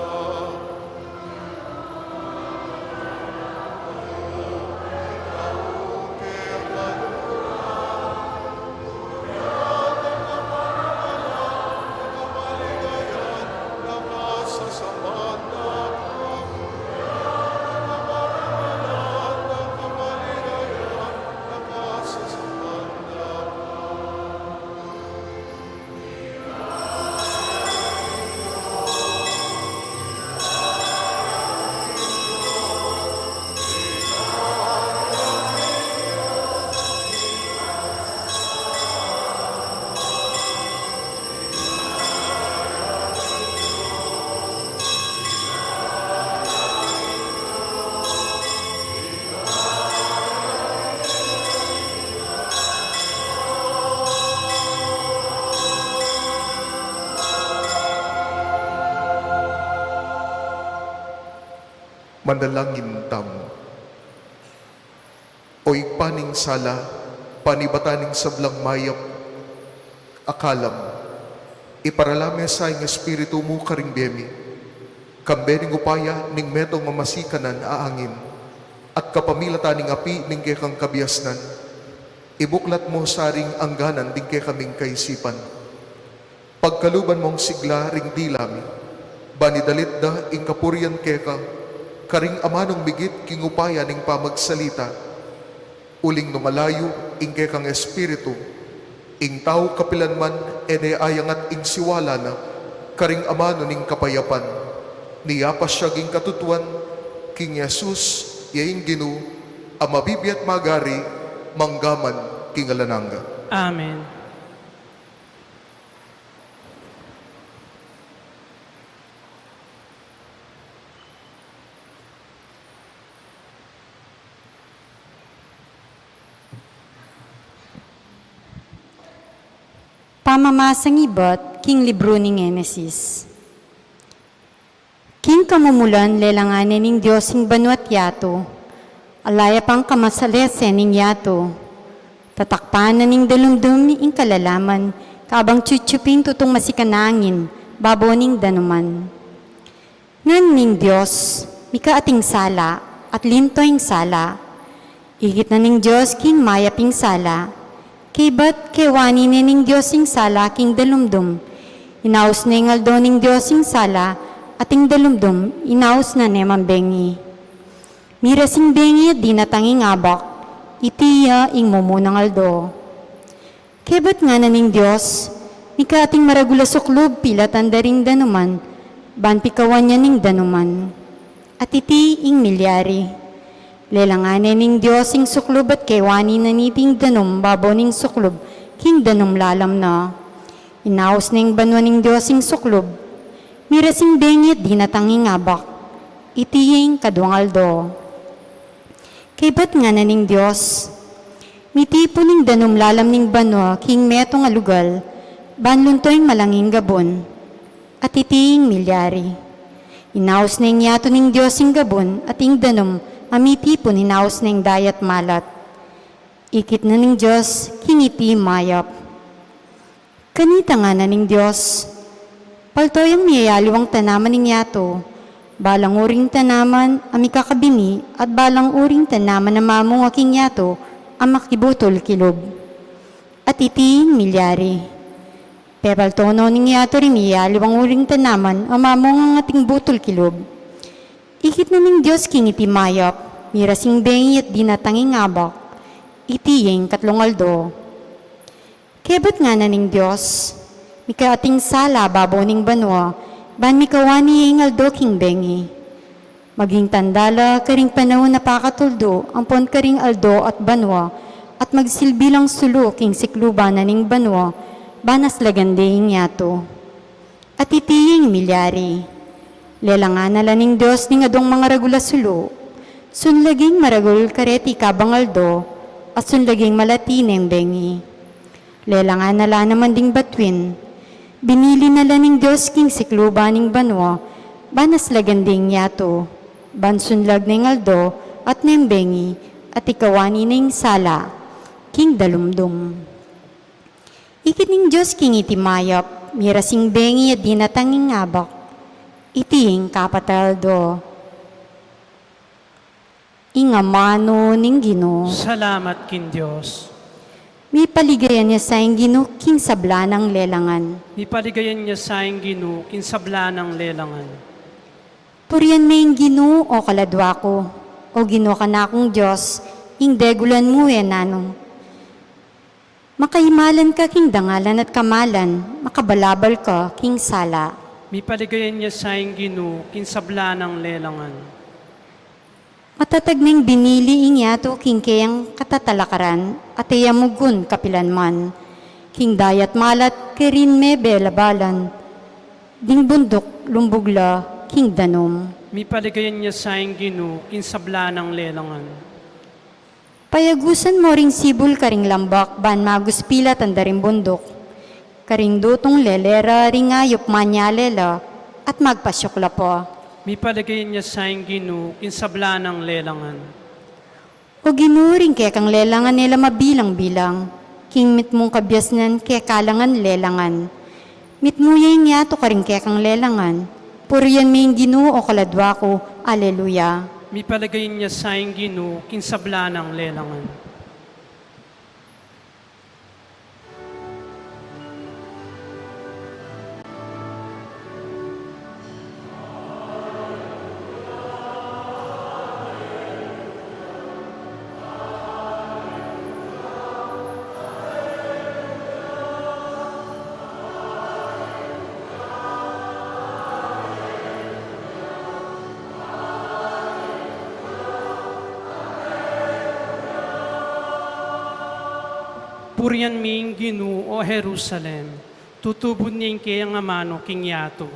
Manalangin tamu. O Ibpa ning sala, panibatan ning sablang mayap a kalam, iparala me sa ing Espiritu mu karing bie mi, kambe ning upaya ning metung a masikanan a angin, at kapamilatan ning api ning kekang kabiasnan, ibuklat mu sa ring angganan ding kekaming kaisipan. Pagkaluban mung sigla ring dila mi, ban idalit da ing kapurian keka, karing amanung migit king upaya ning pamagsalita. Uling nung alayu ing kekang Espiritu, ing tau kapilan man e ne ayangat ing siwala na karing amanu ning kapayapan. Niyapasyag ing katutuan king Jesus, ya ing Ginu, a mabibie at magari, mangga man king alang angga. Amen. Pamamasang ibat king libru ning Genesis. King kamumulan, lelangan ne ning Dios ing banua't yatu, ala ya pang kamasalese ning yatu. Tatakpan na ning dalumdum ing kalalaman, kabang tiyutiyup ing tutung masikan a angin babo ning danuman. Ngana ning Dios, mika ating sala, at linto ing sala. Ikit na ning Dios king mayap ing sala. Kaybat kewani ne ning Dios ing sala king dalumdum. Inaus ne ing aldo ning Dios ing sala, at ing dalumdum inaus na ne man bengi. Miras ing bengi at dinatang ing abak, iti ya ing mumunang aldo. Kaybat ngana ning Dios, mika ating maragul a suklub pilatan da ring danuman, ban pikawan ya ning danuman. At iti ing milyari. Lelangan ne ning Dios ing suklub at kewani na niting danum babo ning suklub king danum lalam na. Inaus ning banua ning Dios ing suklub. Miras ing bengi at dinatang ing abak. Iti ing kaduang aldo. Kaybat ngana ning Dios, mitipun ing danum lalam ning banua king metung a lugal, ban lunto ing malanging gabun. At iti ing milyari. Inaus ne ing yatu ning Dios ing gabun at ing danum a mitipun inaus ne ing dayat malat. Ikit na ning Dios king iti mayap. Kanita ngana ning Dios, palto yang miyayaliwang tanaman ing yatu, balang uring tanaman a mikakabini at balang uring tanaman a mamunga king yatu a makibutul kilub. At iti ing milyari. Pepalto no ning yatu ring miyayaliwang uring tanaman a mamunga king ating butul kilub. Ikit na ning Dios king iti mayap, mirasing bengi at dinatang ing abak. Iti ing katlung aldo. Kebat ngana ning Dios, mika ating sala babo ning banua, ban mikawani ing aldo king bengi. Maging tanda la karing panaun a pakatuldu, ampon karing aldo at banua, at magsilbi lang sulu king sikluban na ning banua, ban aslagan de ing yatu. At iti ing milyari. Lelangan na la ning Dios ding adung mangaragul a sulu. Sunlaging maragul kareti kabang aldo, at sunlaging malati neng bengi. Lelangan na la naman ding batuin. Binili na la ning Dios king sikluban ning banua, ban aslagan ding yatu, ban sunlag neng aldo, at neng bengi, at ikawani neng sala, king dalumdum. Ikit ning Dios king iti mayap, mirasing bengi at dinatang ing abak. Iti ing kapat a aldo. Ing amanu ning Ginu. Salamat king Dios. Mipaligayan ya sa ing Ginu king sabla nang lelangan. Mipaligayan ya sa ing Ginu king sabla nang lelangan. Purian me ing Ginu, o kaladua ku, o Ginu kanakung Dios, ing degulan mu e nanu. Makaimalan ka king dangalan at kamalan, makabalabal ka king sala. Mipaligayan ya sa ing Ginu king sabla nang lelangan. Matatag neng binili ing yatu king keyang katatalakaran, at e ya mugun kapilan man. King dayat malat, karin me belabalan, ding bunduk lumbug la king danum. Mipaligayan ya sa ing Ginu king sabla nang lelangan. Payagusan mo ring sibul karing lambak, ban maguspilat anda ring bunduk. Karing dutung lele ra ring ayup manyale la, at magpasyuk la pa. Mipaligayan ya sa ing Ginu king sabla nang lelangan. O Ginu, ring kekang lelangan e la mabilang-bilang, king mitmung kabiasnan keka la ngan lelangan. Mitmu ya ing yatu karing kekang lelangan. Purian me ing Ginu, o kaladua ku. Aleluya. Mipaligayan ya sa ing Ginu king sabla nang lelangan. Purian me ing Ginu, o Jerusalem, tutubud ne ing keyang amanu king yatu.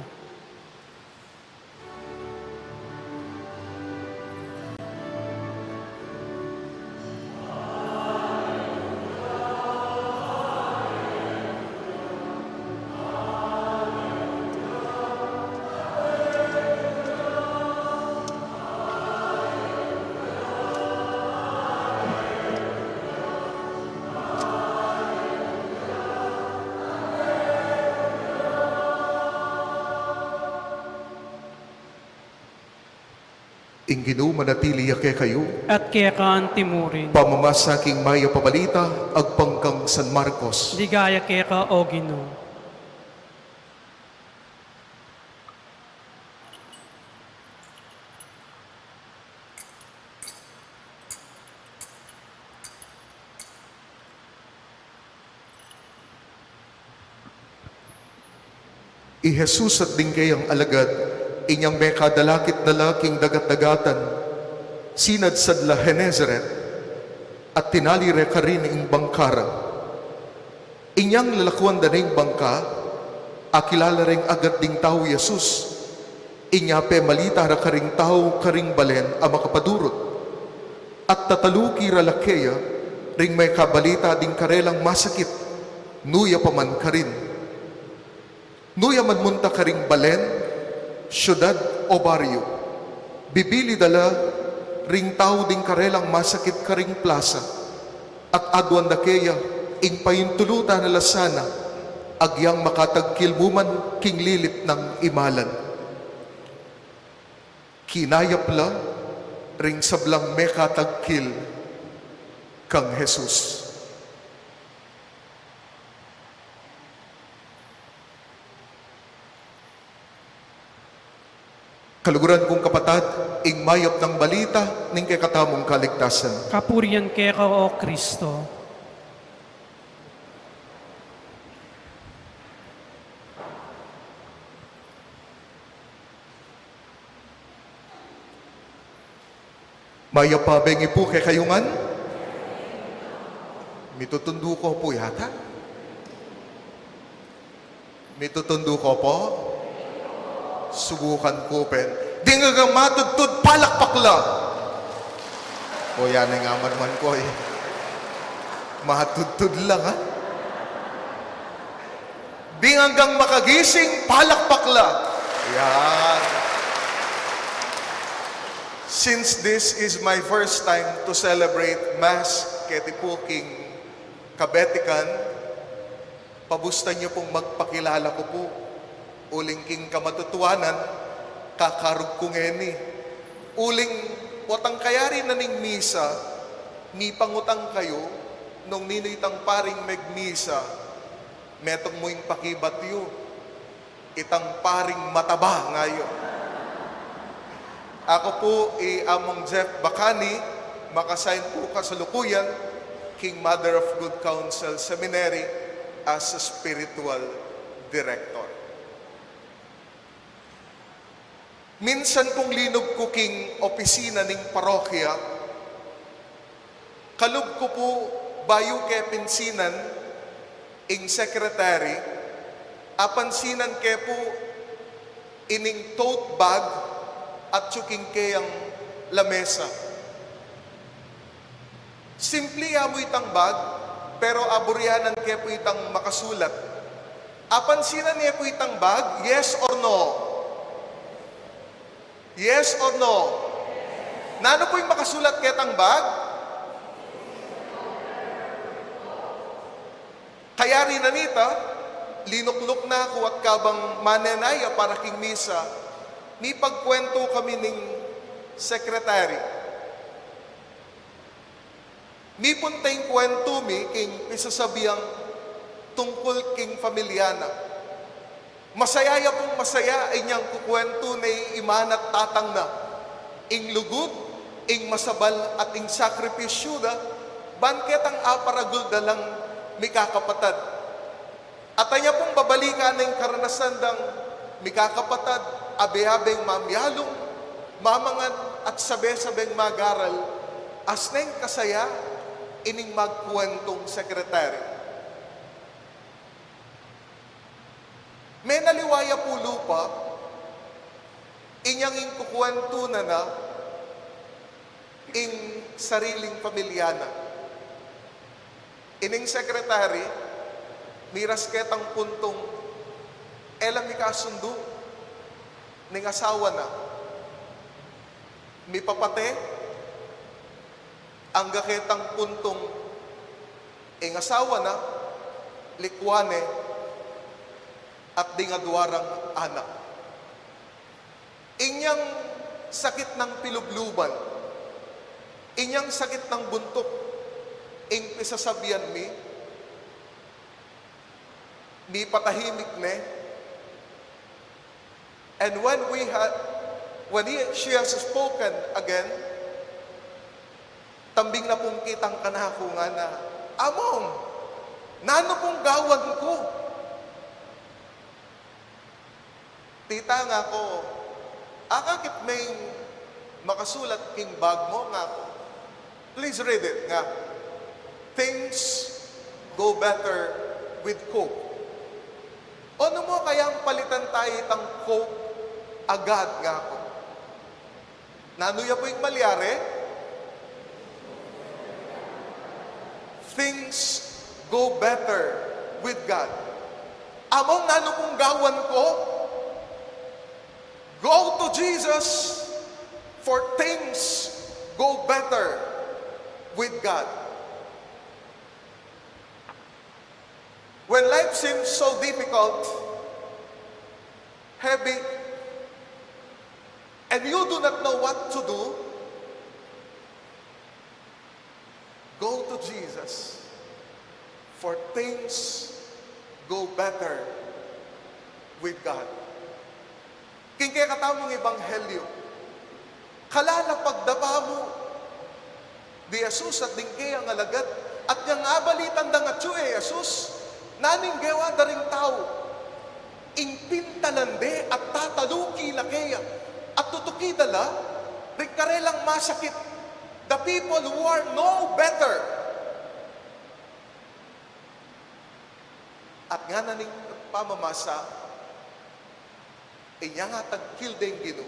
Ing Ginu manatili ya kekayu. At keka anti mu rin. Pamamasa king Mayap a Balita agpang kang San Marcos. Ligaya keka, o Ginu. I Jesus at ding keyang alagad, inyang mekadalakit na la king dagat-dagatan, sinadsad la Genesaret, at tinali re karin ing bangka ra. Inyang lalakuan da ne ing bangka, akilala reng agad ding tau i Jesus. Inya pemalita ra karing tau karing balen a makapadurut. At tataluki ra la keya ring mekabalita ding karelang masakit, nu ya pa man karin. Nu ya man munta karing balen, syudad o baryo. Bibilid da la ring tau ding karelang masakit karing plasa, at aduan da keya ing paintulutan a la sana, agyang makatagkil mu man king lilip nang imalan. Kinayap la ring sablang mekatagkil kang Jesus. Kaluguran kung kapatad, ing mayap nang balita ning kekatamung kaligtasan. Kapurian keka, O Kristo. Mayap a bengi pu kekayu ngan. Mitutundu ko pu yata. Mitutundu ko pu. Subukan ku pin. Ding anggang matudtud, palakpak la. O, yan ing amanuan ku, e. Matudtud lang, ha? Ding anggang makagising, palakpak la. Yan. Since this is my first time to celebrate Mass keti pu king kabetikan, pabustan yu pung magpakilala ku pu. Uling king kamatutuanan, kakarug ku ngeni. Uling potang kayari na ning misa, mipangutang kayu nung ninu itang paring megmisa, metung mu ing pakibat yu. Itang paring mataba, nga yu. Aku pu i Among Jeff Bacani, makasign pu kasalukuyan king Mother of Good Counsel Seminary as a spiritual director. Minsan pung linub ku king opisina ning parokya, kalub ku pu bayu ke pinsinan ing sekretary, apansinan ke pu ining tote bag at suking keyang lamesa. Simple ya mu itang bag, pero aburianan ke pu itang makasulat. Apansinan ye pu itang bag, yes or no? Yes or no? Nanu pu ing makasulat ketang bag? Kayari na nita, linukluk na ku at kabang manenaya para king misa, mipagkwentu kami ning sekretary. Mipunta ing kwentu mi king pisasabiang tungkul king pamilya na. Masaya ya pung masaya inyang kukwentu ne ing ima na't tatang na, ing lugud, ing masabal at ing sakripisyu da, ban ketang aparagul da lang mikakapatad. At anya pung babalikan na ing karanasan dang mikakapatad, abe-abeng mamialung, mamangan at sabe-sabeng magaral, asne ing kasaya ining magkwentung sekretary. Menaliwa ya pu lupa, inyang ing kukwentu na na ing sariling pamilya na. Ining sekretary, miras ketang puntung e la mikasundu ning asawa na. Mipapate, angga ketang puntung ing asawa na, likwan ne, at ding adua rang anak. Inyang sakit nang pilubluban, inyang sakit nang buntuk, ing pisasabian mi, mipatahimik ne. And when we had, when he, she has spoken again, tambing na pung kitang kanaku ngana, "Among, nanu pung gawan ku?" Tita, ngaku, akakit me ing makasulat king bag mu, ngaku. Please read it, nga. Things go better with Coke. O, nu mu kayang palitan taya itang Coke agad, ngaku. Nanu ya pu ing malyari? Things go better with God. Among, nanu pung gawan ku? Go to Jesus for things go better with God. When life seems so difficult, heavy, and you do not know what to do, go to Jesus for things go better with God. King kekatamung ebanghelyo, kalalapag da pamu di Jesus at ding keyang alagad, at inyang abalitan dang atyu i Jesus, nanu ing gewa da ring tau? Ing pintalan de at tataluki la keya, at tutuki da la ring karelang masakit, the people who are no better. At ngana ning pamamasa, inyang atagkil deng Ginu,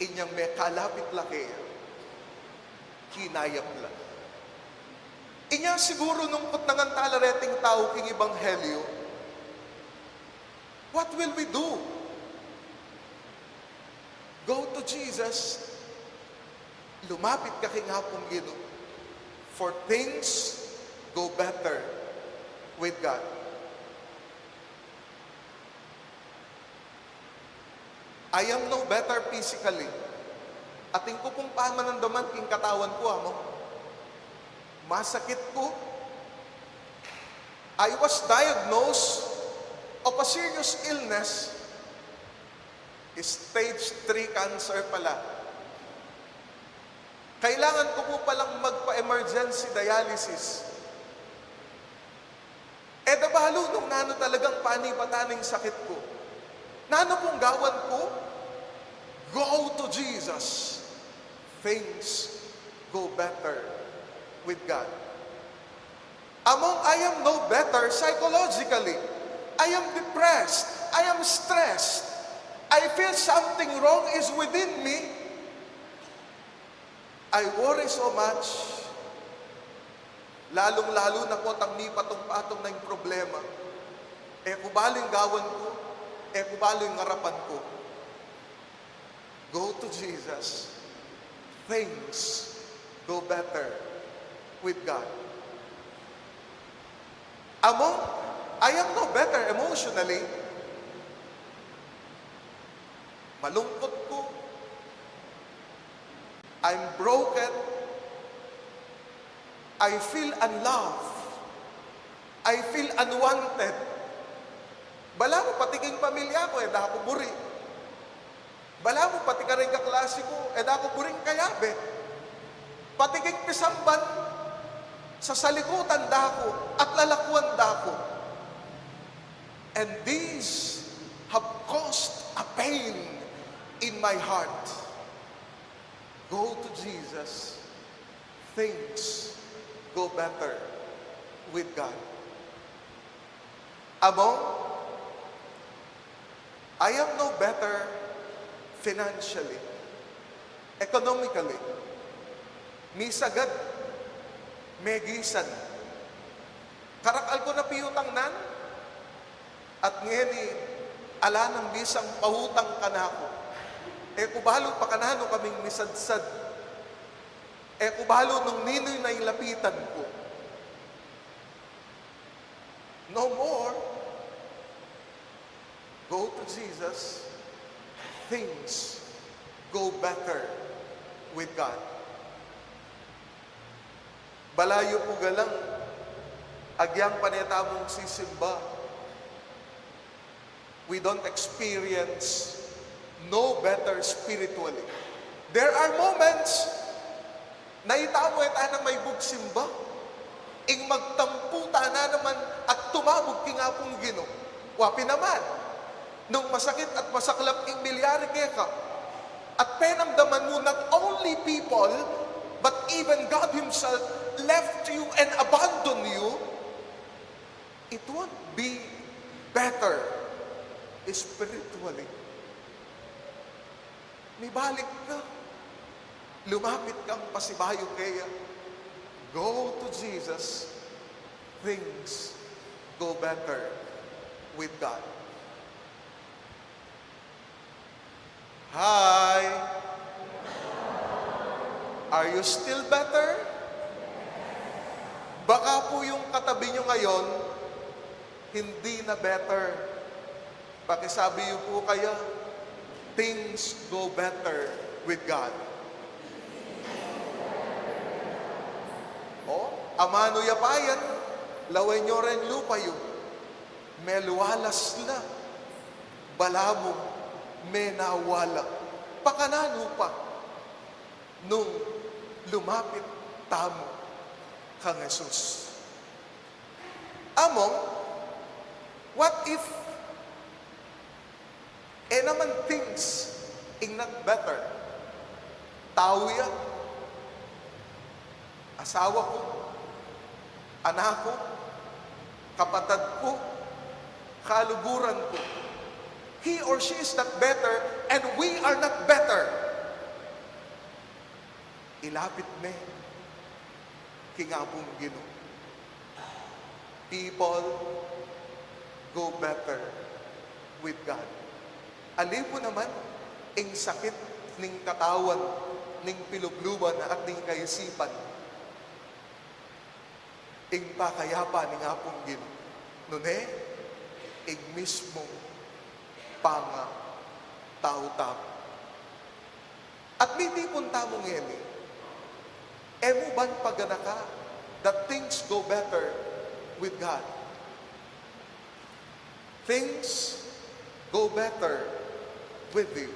inyang mekalapit la keya, kinayap la. Inya siguru nung kutnangan tala reting tau king ebanghelyo, what will we do? Go to Jesus. Lumapit ka king Apung Ginu for things go better with God. I am no better physically. Atin ku pung pamanandaman king katawan ku, amo. Masakit ku. I was diagnosed of a serious illness. Stage three cancer pala. Kailangan ku pu palang magpa-emergency dialysis. E da balu nung nanu talagang panibatan ning sakit ku. Nanu pung gawan ku? Go to Jesus. Things go better with God. Among, I am no better psychologically. I am depressed. I am stressed. I feel something wrong is within me. I worry so much. Lalung-lalu na pu tang mipatong-patong na ing problema. E ku balu ing gawan ku, e ku balu ing arapan ku. Go to Jesus. Things go better with God. Among, I am no better emotionally. Malungkot ku. I'm broken. I feel unloved. I feel unwanted. Balamu pati king pamilya ku, e da ku buri. Balamu pati karing kaklasi ku, e da ku buring kayabe. Pati king pisamban, sasalikutan da ku at lalakwan da ku. And these have caused a pain in my heart. Go to Jesus. Things go better with God. Among, I am no better financially, economically. Misagad, megisan. Karakal ku na piutang nan, at ngeni ala nang misang pautang kanaku. E ku balu pakananu kaming misadsad. E ku balu nung ninu na ing lapitan ku. No more. Go to Jesus. Things go better with God. Balayu pu galang agyang pane tamung sisimba, we don't experience no better spiritually. There are moments na ita mu e tana maibug simba. Ing magtampu tana naman at tumabug king Apung Ginu. Wa pin naman, nung masakit at masaklap ing milyari keka, at penamdaman mu not only people, but even God Himself left you and abandoned you, it won't be better spiritually. Mibalik ka. Lumapit kang pasibayu keya. Go to Jesus. Things go better with God. Hi! Are you still better? Baka po yung katabi nyo ngayon, hindi na better. Pakisabi nyo po kaya, "Things go better with God." O, amanu ya pa yan, lawen nyo rin lupa yu. Meluwalas na. Balamu, menawala. Pakananu pa nung lumapit tamu kang Jesus. Among, what if e naman things ing not better? Tau ya, asawa ku, anak ku, kapatad ku, kaluguran ku. He or she is not better and we are not better. Ilapit me king Apung Ginu. People go better with God. Ali pu naman ing sakit ning katawan, ning pilubluban at ning kaisipan, ing pakayapa ning Apung Ginu, nune ing mismung pangatau tamu. At mitipun tamu ngeni, e mu ban paganaka that things go better with God? Things go better with you.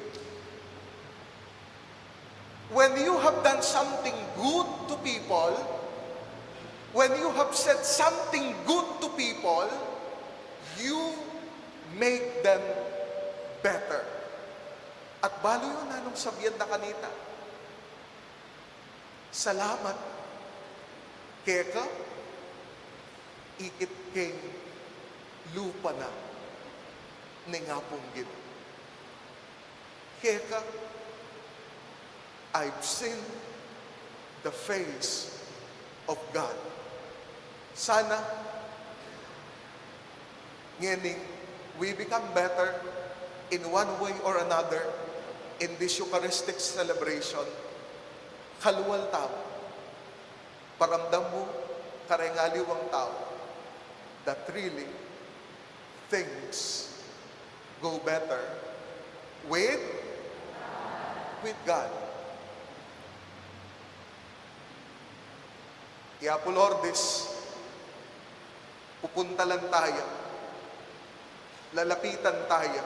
When you have done something good to people, when you have said something good to people, you make them better. At balu yu nanung sabian na kanita, "Salamat keka, ikit keng lupa na ning Apung Ginu. Keka, I've seen the face of God." Sana ngening we become better in one way or another in this Eucharistic celebration. Kalual tamu, paramdam mu kareng aliwang tau that really things go better with, with God. I Apu Lourdes, pupuntalan taya, lalapitan taya,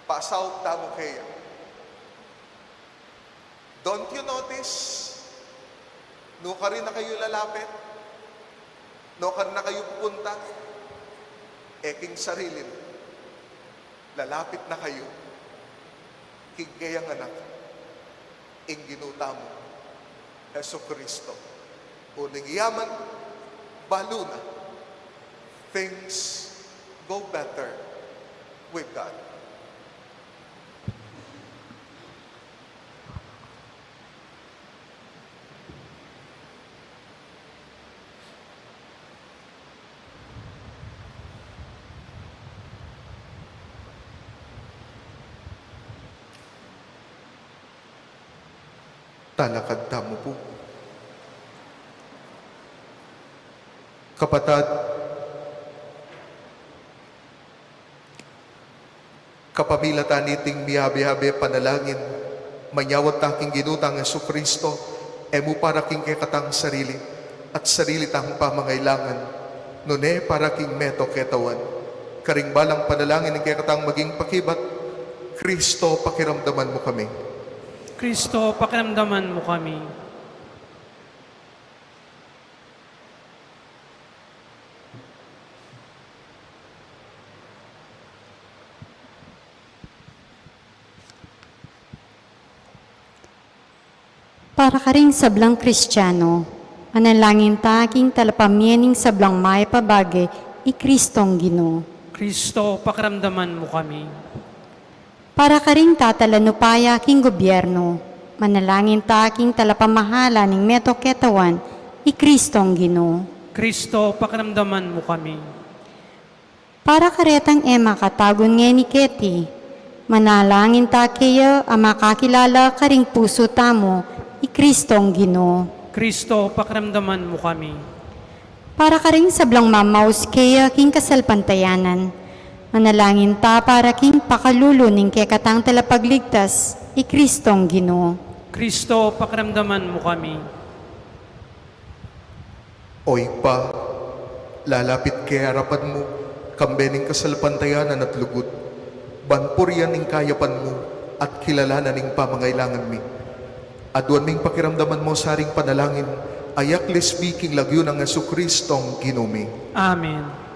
pasaup tamu keya. Don't you notice? Nukarin na kayu lalapit, nukarin na kayu pupunta, e king sarili mu, lalapit na kayu king keyang Anak, ing Ginu tamu, Jesucristo. Uling yaman, balu na, things go better with God. Talakad tamu pu. Kapatad, kapamilatan niting miyabe-yabe panalangin, manyawad ta king Ginu tang Jesucristo, e mu para king kekatang sarili, at sarili tang pamangailangan, nune para king meto ketawan. Karing balang panalangin ing kekatang maging pakibat, Kristo, pakiramdaman mu kami. Kristo, pakiramdaman mu kami. Para karing sablang Kristiano, manalangin ta king talapamie ning sablang mayap a bage, i Kristong Ginu. Kristo, pakiramdaman mu kami. Para karing tatalan upaya king gobyerno, manalangin ta king talapamahala ning meto ketawan, i Kristong Ginu. Kristo, pakiramdaman mu kami. Para karetang e makatagun ngeni keti, Manalangin ta keya a makakilala karing pusu tamu i Kristong Ginu. Kristo, pakiramdaman mu kami. Para karing sablang mamaus keya king kasalpantayanan. Manalangin ta para king pakalulu ning kekatang talapagligtas, i Kristong Ginu. Kristo, pakiramdaman mu kami. O Ibpa, lalapit ke arapan mu, kambe ning kasalpantayanan at lugud, ban purian ing kayapan mu at kilalanan ing pamangailangan mi. Aduan ming pakiramdaman mu sa ring panalangin, a yaklis mi king lagyu nang Jesukristong Ginu mi. Amen.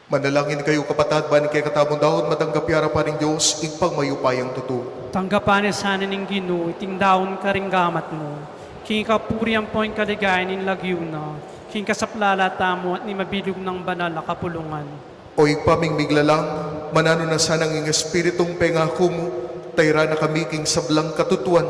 Manalangin kayu, kapatad, ban ing kekatamung daun matanggap ya arapan ning Dios, Ibpang mayupayang tutu. Tanggapan na sana ning Ginu iting daun karing gamat mu, king kapurian ampong kaligayan ning lagyu na, king kasaplalan tamu at ning mabilug nang banal a kapulungan. O Ibpa ming miglalang, mananu na sanang ing Espiritung pengaku mu, tayran na kami king sablang katutuan,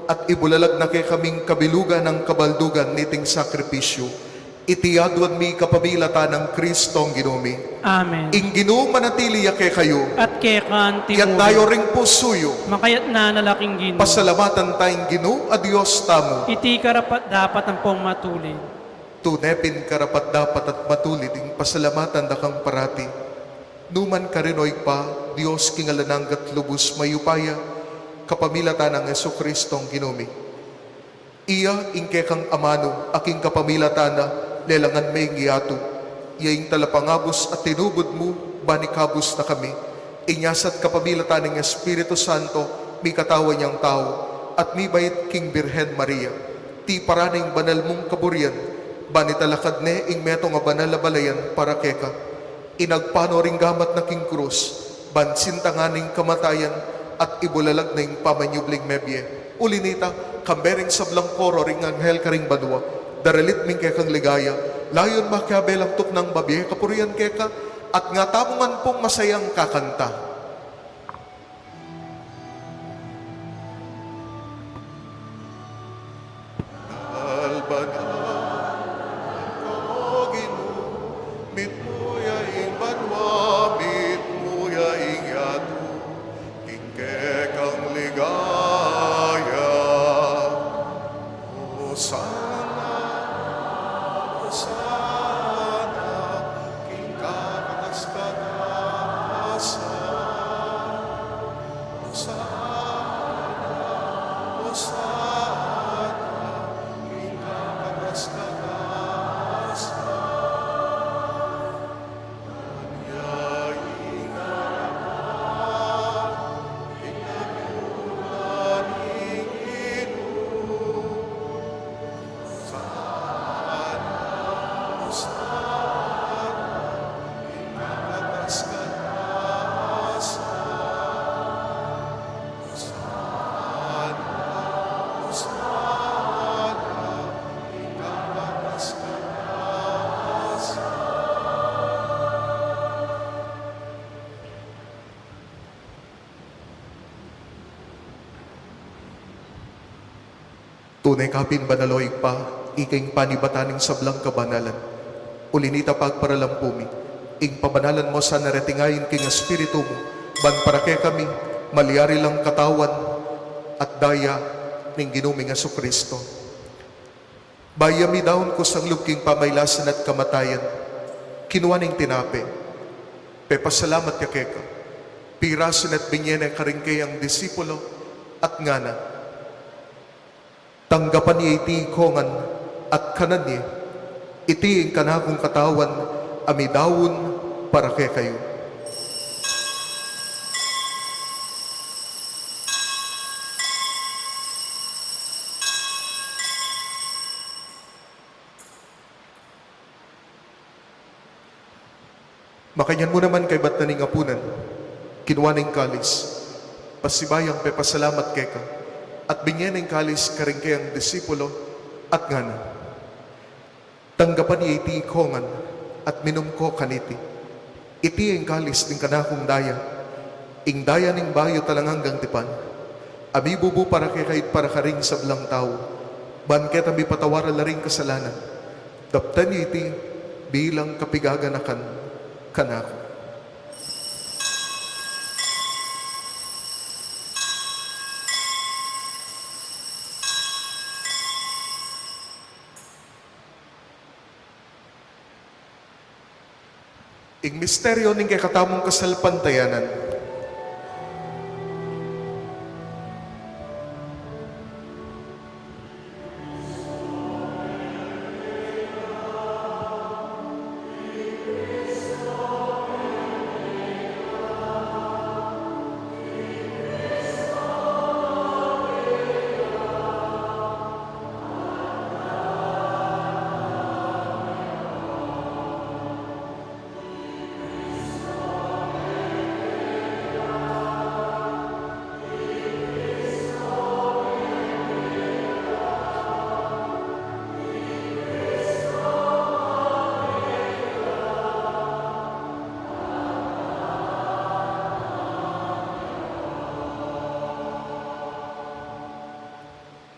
at ibulalag na kekaming kabilugan nang kabaldugan niting sakripisyu. Iti aduan mi kapamilatan nang Kristong Ginu mi. Amen. Ing Ginu manatili ya kekayu. At keka naman. Itas yu ring pusu yu. Makaitas na la king Ginu. Pasalamatan ta ing Ginu a Dios tamu. Iti karapat-dapat ampong matulid. Tune pin karapat-dapat at matulid ing pasalamatan da kang parati. Nu man karin, o Ibpa, Dios king alang angga at lubus mayupaya, kapamilatan nang Jesukristong Ginu mi. Iya ing kekang amanu, a king kapamilatan na lelangan me ing yatu. Iya ing talapangabus a tinubud mu, ban ikabus na kami. Inya sa at kapamilatan ning Espiritu Santo, mikatawan yang tau, at mibait king Birhen Maria. Tiparan na ing banal mung kaburian, ban italakad ne ing metung a banal a balayan para keka. Inagpanu ring gamat na king krus, ban sintangan ing kamatayan, at ibulalag na ing pamanyubling mebie. Uli na nita, kambe ring sablang koro ring anghel karing banua, daralit mi ing kekang ligaya, layun makiabe lang tuknang babie kapurian keka, at ngatamu ngan pung masayang kakanta. Banal, banal ka, O Ginu, mitmu ya ing banua, mitmu ya ing yatu, king kekang ligaya. Hosana, Hosana, king kakatas-katasan. Hosana, Hosana, king kakatas-katasan. Anya ing arapan king lagyu na ning Ginu. Hosana, Hosana, king kakatas-katasan. Tune ka pin banal, o Ibpa, ika ing panibatan ning sablang kabanalan. Uli na nita, pagparalampu mi, ing pabanalan mu sana reti ngeni king Espiritu mu, ban para kekami, malyari lang katawan at daya ning Ginu ming Jesucristo. Bayu ya midaun kusang lub king pamailasan at kamatayan, kinua ne ing tinape, pepasalamat ya keka, pirasu ne at binie ne karing kayang disipulo, at ngana: Tanggapan ye iti ikayu ngan at kanan ye, iti ing kanakung katawan a midaun para kekayu. Makanyan mu naman kaybat na ning apunan, kinua ne ing kalis, pasibayung pepasalamat keka, at binie ne ing kalis karing kayang disipulo, at ngana: Tanggapan ye iti ikayu ngan, at minum kayu kaniti. Iti ing kalis ning kanakung daya, ing daya ning bayu at alang anggang tipan, a mibubu para kekayu at para karing sablang tau, ban keta mipatawaran la ring kasalanan. Daptan ye iti bilang kapaganakan kanaku. Ing misteryu ning kekatamung kasalpantayanan.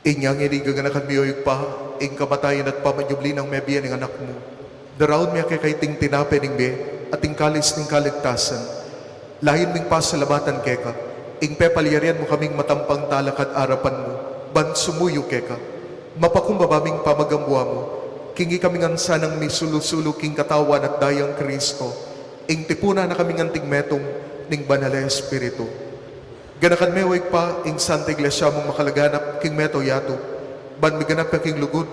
Inya ngeni gaganakan mi, o Ibpa, ing kamatayan at pamanyubli nang mebie ning Anak mu. Daraun mi keka iting tinape ning bie at ing kalis ning kaligtasan. Layun ming pasalamatan keka ing pepalyarian mu kaming matampang talakad arapan mu, ban sumuyu keka. Mapakumbaba ming pamagambuan mu, king ikami ngan sanang misulu-sulu king katawan at dayang Kristo, ing tipunan na kaming anting metung ning Banal a Espiritu. Ganakan me, o Ibpa, ing Santa Iglesia mung makalaganap king meto yatu, ban miganap ya king lugud,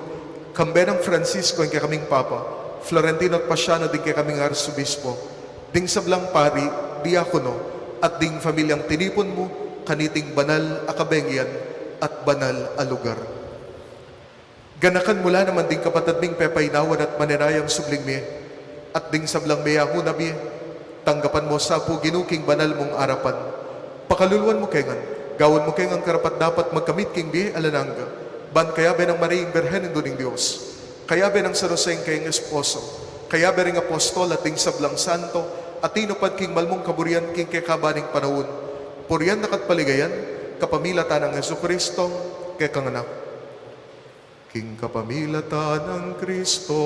kambe nang Francisco ing kekaming Papa, Florentino at Pasiano ding kekaming Arsobispo, ding sablang pari, diakono, at ding pamilyang tinipun mu kaniting banal a kabengian at banal a lugar. Ganakan mu la naman ding kapatad ming pepainawan at manenayang subling mie, at ding sablang meyangu na bie, Tanggapan mu sa pu, Ginu, king banal mung arapan. Pakaluluan mu ke ngan, gawan mu ke ngan karapat-dapat magkamit king bie alang angga. Ban kayabe nang Maria ing Birhen, Indu ning Dios, kayabe nang San Jose ing kayang esposo, kayabe ring apostol at ding sablang santo a tinupad king malmung kaburian king kekaban ning panaun, purian daka't paligayan, kapamilatan nang Jesucristo, kekang Anak. King kapamilatan nang Kristo,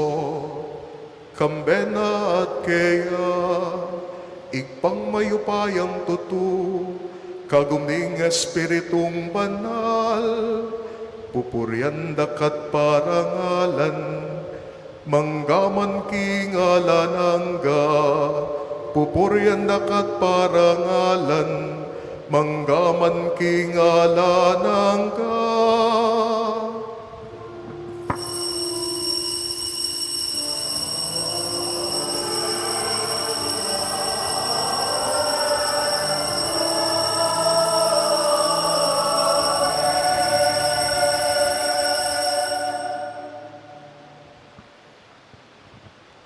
kambe na at keya, Ibpang mayupayang tutu, kagum ning Espiritung Banal, pupurian daka't parangalan, manggaman king alang angga. Pupurian daka't parangalan, manggaman king alang angga.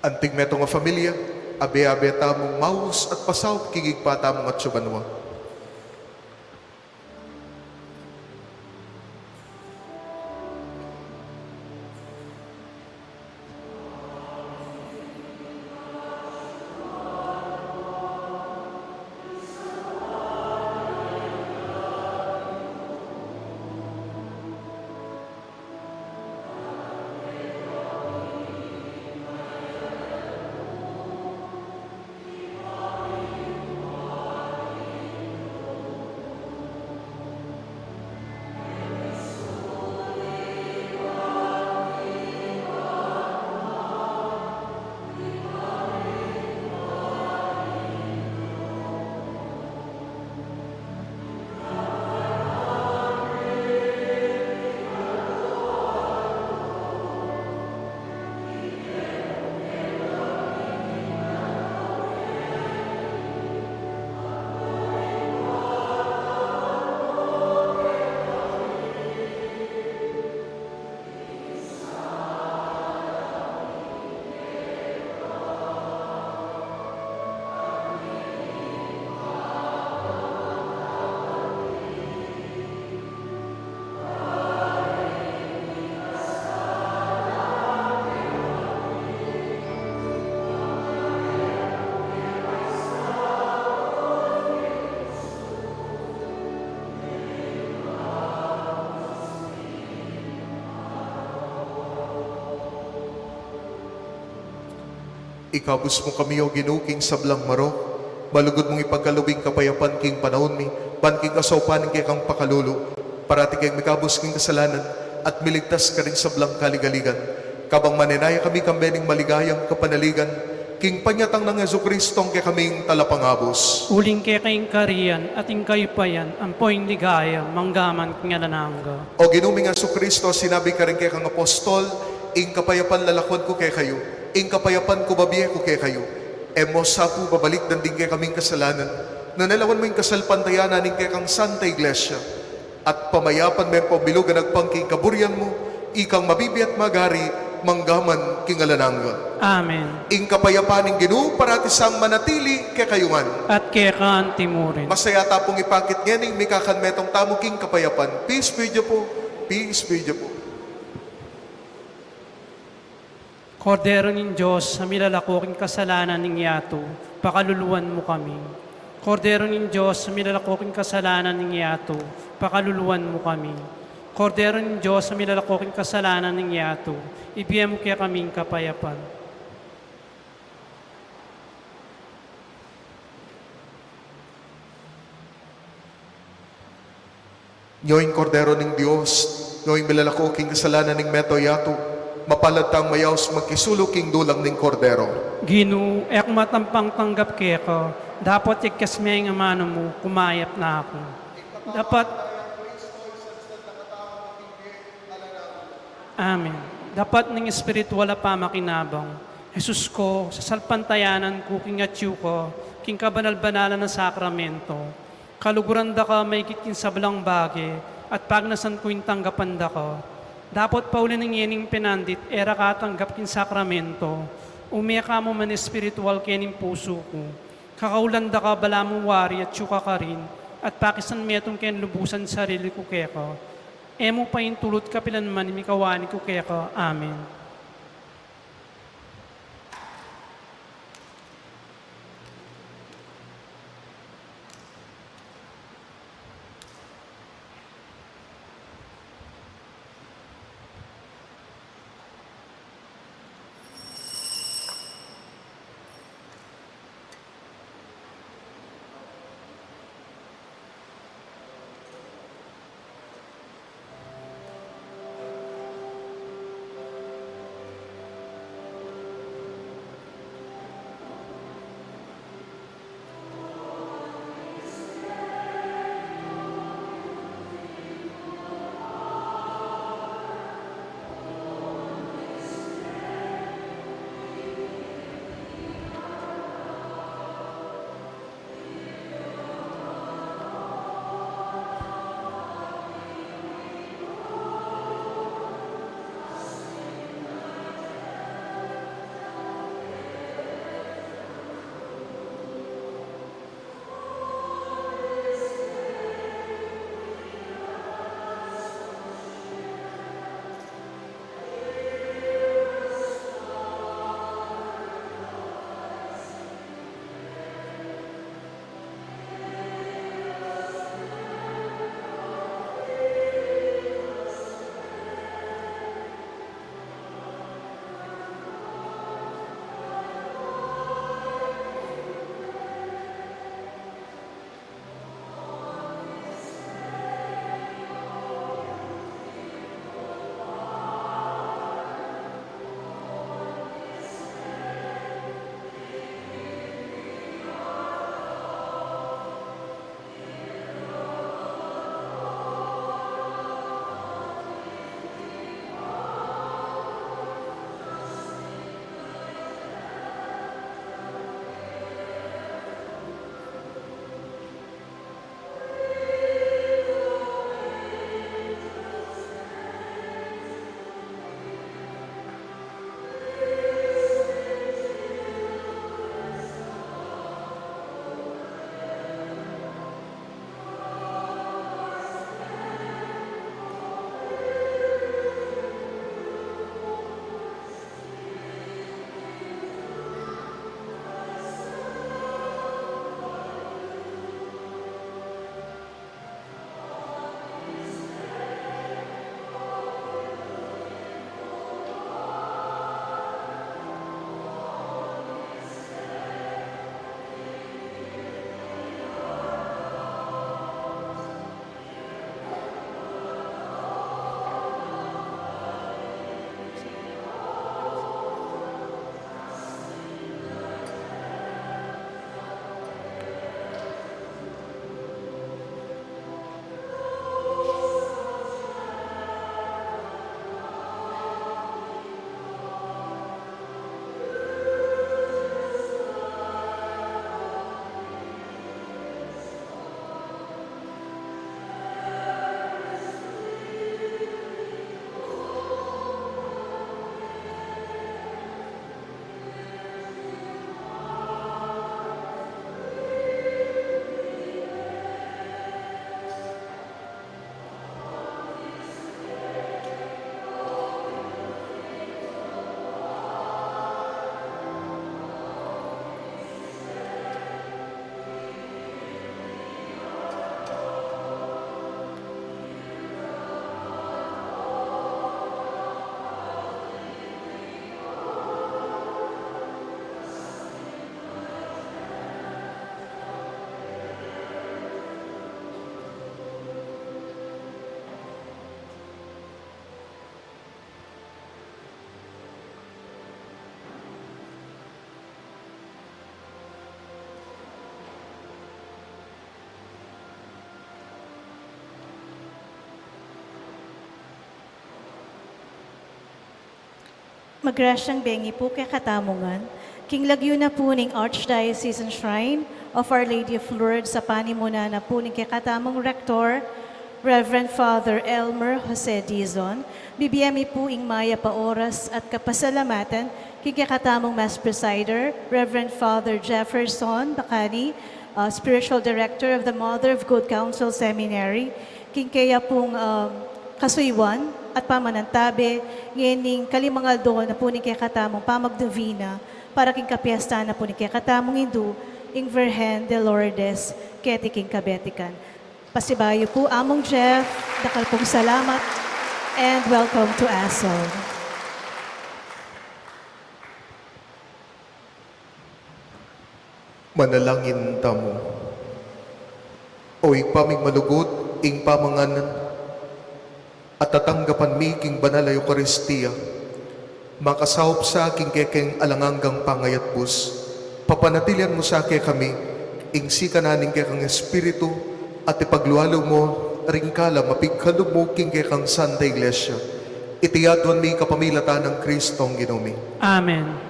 Anting metung a familia, abe-abe tamung maus at pasaup king Ibpa tamung atsu banua. Ikabus mu kami, O Ginu, king sablang marok, malugud mung ipagkalub ing kapayapan king panaun mi, ban king kasaupan ning kekang pakalulu, parati keng mikabus king kasalanan, at miligtas karing sablang kaligaligan. Kabang manenaya kami kambe ning maligayang kapanaligan, king panyatang nang Jesucristong kekaming Talapangabus. Uling keka ing karian, at ing kayupayan, ampo ing ligaya, manggaman king alang angga. O Ginu ming Jesucristo, sinabi karing kekang apostol, ing kapayapan lalakwan ku kekayu, ing kapayapan ku babie ku kekayu. E mu sa pu babalikdan ding kekaming kasalanan, nune lawan mu ing kasalpantayanan ning kekang Santa Iglesia, at pamayapan me pu milugan agpang king kaburian mu, ikang mabibie at magari, manggaman king alang angga. Amen. Ing kapayapan ning Ginu parati sang manatili kekayu ngan. At keka antimurin. Masaya ta pung ipakit ngening mikakanmetung tamu king kapayapan. Peace be with you pu. Peace be with you pu. Kordero ning Dios, a milalako king kasalanan ning yatu, pakaluluan mu kami. Kordero ning Dios, a milalako king kasalanan ning yatu, pakaluluan mu kami. Kordero ning Dios, a milalako king kasalanan ning yatu, ibie mu kekaming kapayapan. Nyo ing Kordero ning Dios, nyo ing milalako king kasalanan ning mabilug a yatu, mapalad tang mayaus magkisuluk king dulang ning Kordero. Ginu, e ku matampang tanggap keka, dapot yagkas me ing amanu mu, kumayap na ku. Dapot Amen. Dapot ning espiritual a pamakinabang, Jesus ko, sasalpantayanan ku king atyu ka king kabanal-banalan a sakramento. Kaluguran da ka maigit king sablang bage, at pagnasan ku ing tanggapan da ka. Dapot pauli ning ining penandit, e ra ka tanggap king sakramento, ume ka mu man espiritual kening pusu ku. Kakaulan da ka, balamu wari, atiu ka karin, at pakisan metung ke ing lubusan sarili ku keka. E mu paintulut kapilan man, mikawani ku keka. Amen. Magrasyang bengi pu kekatamu ngan. King lagyu na pu ning Archdiocesan Shrine of Our Lady of Lourdes, sa panimunan na pu ning kekatamung Rector, Reverend Father Elmer Jose Dizon, bibie mi pu ing mayap a oras at kapasalamatan king kekatamung Mass Presider, Reverend Father Jefferson Bacani, uh, Spiritual Director of the Mother of Good Counsel Seminary, king keya pung, um, kasuyuan at pamanantabe ngening kalimang aldo na pu ning kekatamung pamagnovena para king kapiestan na pu ning kekatamung Indu, ing Virgen de Lourdes, keti king kabetikan. Pasibayu pu, Among Jeff, dakal pung salamat, and welcome to ASO. Manalangin tamu. O Ibpa ming malugud, ing pamangan at tatanggapan mi king banal a Eukaristia, makasaup sa king kekeng alang anggang pangayatbus. Papanatilian mu sa kekami ing sikanan ning kekang Espiritu, at ipaglualu mu ring kalam a pigkalub mu king kekang Santa Iglesia. Iti aduan mi kapamilatan nang Kristong Ginu mi. Amen.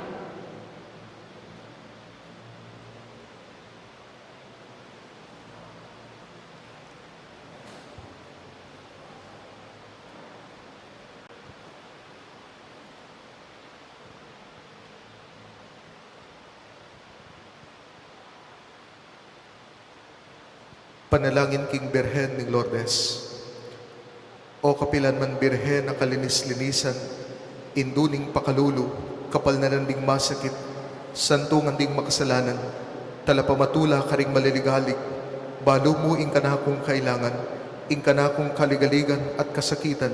Panalangin king Birhen ning Lourdes. O kapilan man Birhen a kalinis-linisan, Indu ning pakalulu, kapaldanan ding masakit, santungan ding makasalanan, talapamatula karing maliligalig, balu mu ing kanakung kailangan, ing kanakung kaligaligan at kasakitan,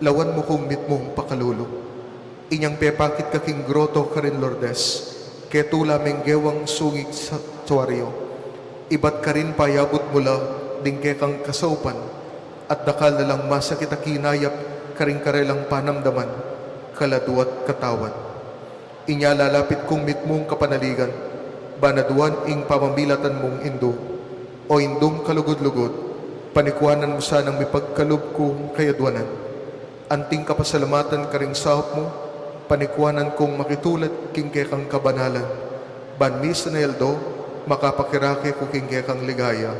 lawan mu kung mitmung pakalulu. Inyang pepakit ka king groto karin Lourdes, ketula meng gewang sungig santuario, ibat karin payabut mu la ding kekang kasaupan, at dakal na lang masakit a kinayap karing karelang panamdaman, kaladu at katawan. Inya lalapit kung mitmung kapanaligan, ban aduan ing pamamilatan mung Indu. O Indung kalugud-lugud, panikuanan mu sanang mipagkalub kung kayaduanan. Anting kapasalamatan karing saup mu, panikuanan kung makitulad king kekang kabanalan, ban misan a aldo makapakirake ku king kekang ligaya.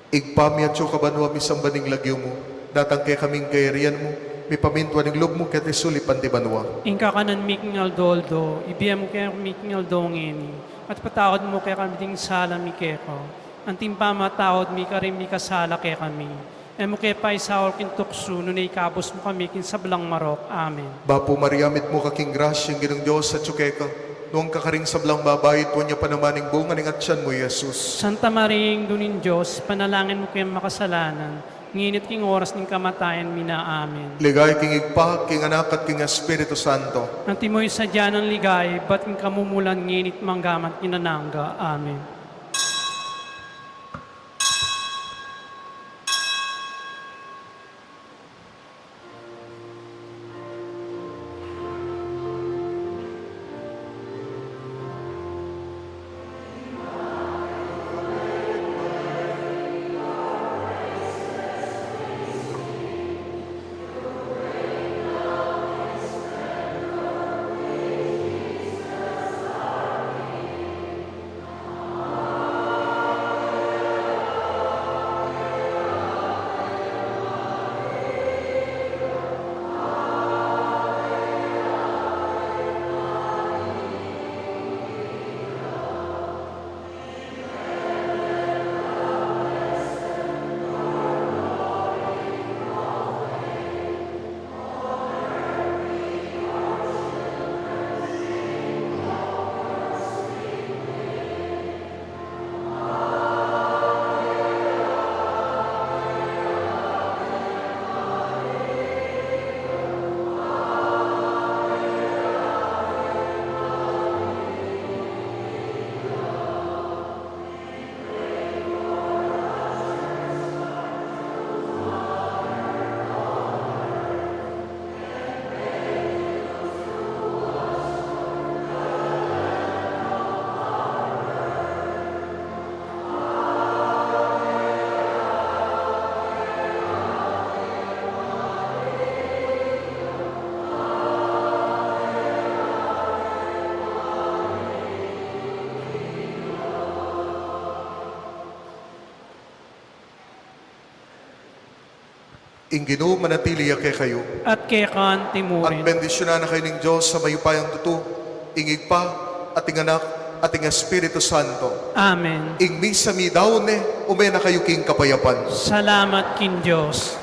Ibpa mi, atsu ka banua, misamban ing lagyu mu, datang kekami ing kayarian mu, mipamintuan ing lub mu keti sulip anti banua. Ing kakanan mi king aldo-aldo ibie mu kekami king aldo ngeni, at ipatawad mu kekami ding sala mi keka, anti ing pamamatawad mi karing mikasala kekami. E mu ke paisaul king tuksu, nune ikabus mu kami king sablang marok. Amen. Bapu Maria, mitmu ka king grasya, ing Ginung Dios atsu keka, nuan ka karing sablang babai, at nuan ya pa naman ing bunga ning atian mu, i Jesus. Santa Maria, Indu ning Dios, ipanalangin mu kaming makasalanan, ngeni at king oras ning kamatayan mi na. Amen. Ligaya king Ibpa, king Anak, at king Espiritu Santo. Antimo ing sadya nang ligaya ibat king kamumulan, ngeni at mangga man king alang angga. Amen. Ing Ginu manatili ya kekayu. At keka naman murin. Bendisyunan na kayu ning Dios a mayupayang tutu, ing Ibpa, at ing Anak, at ing Espiritu Santo. Amen. Ing misa midaun ne, ume na kayu king kapayapan. Salamat king Dios.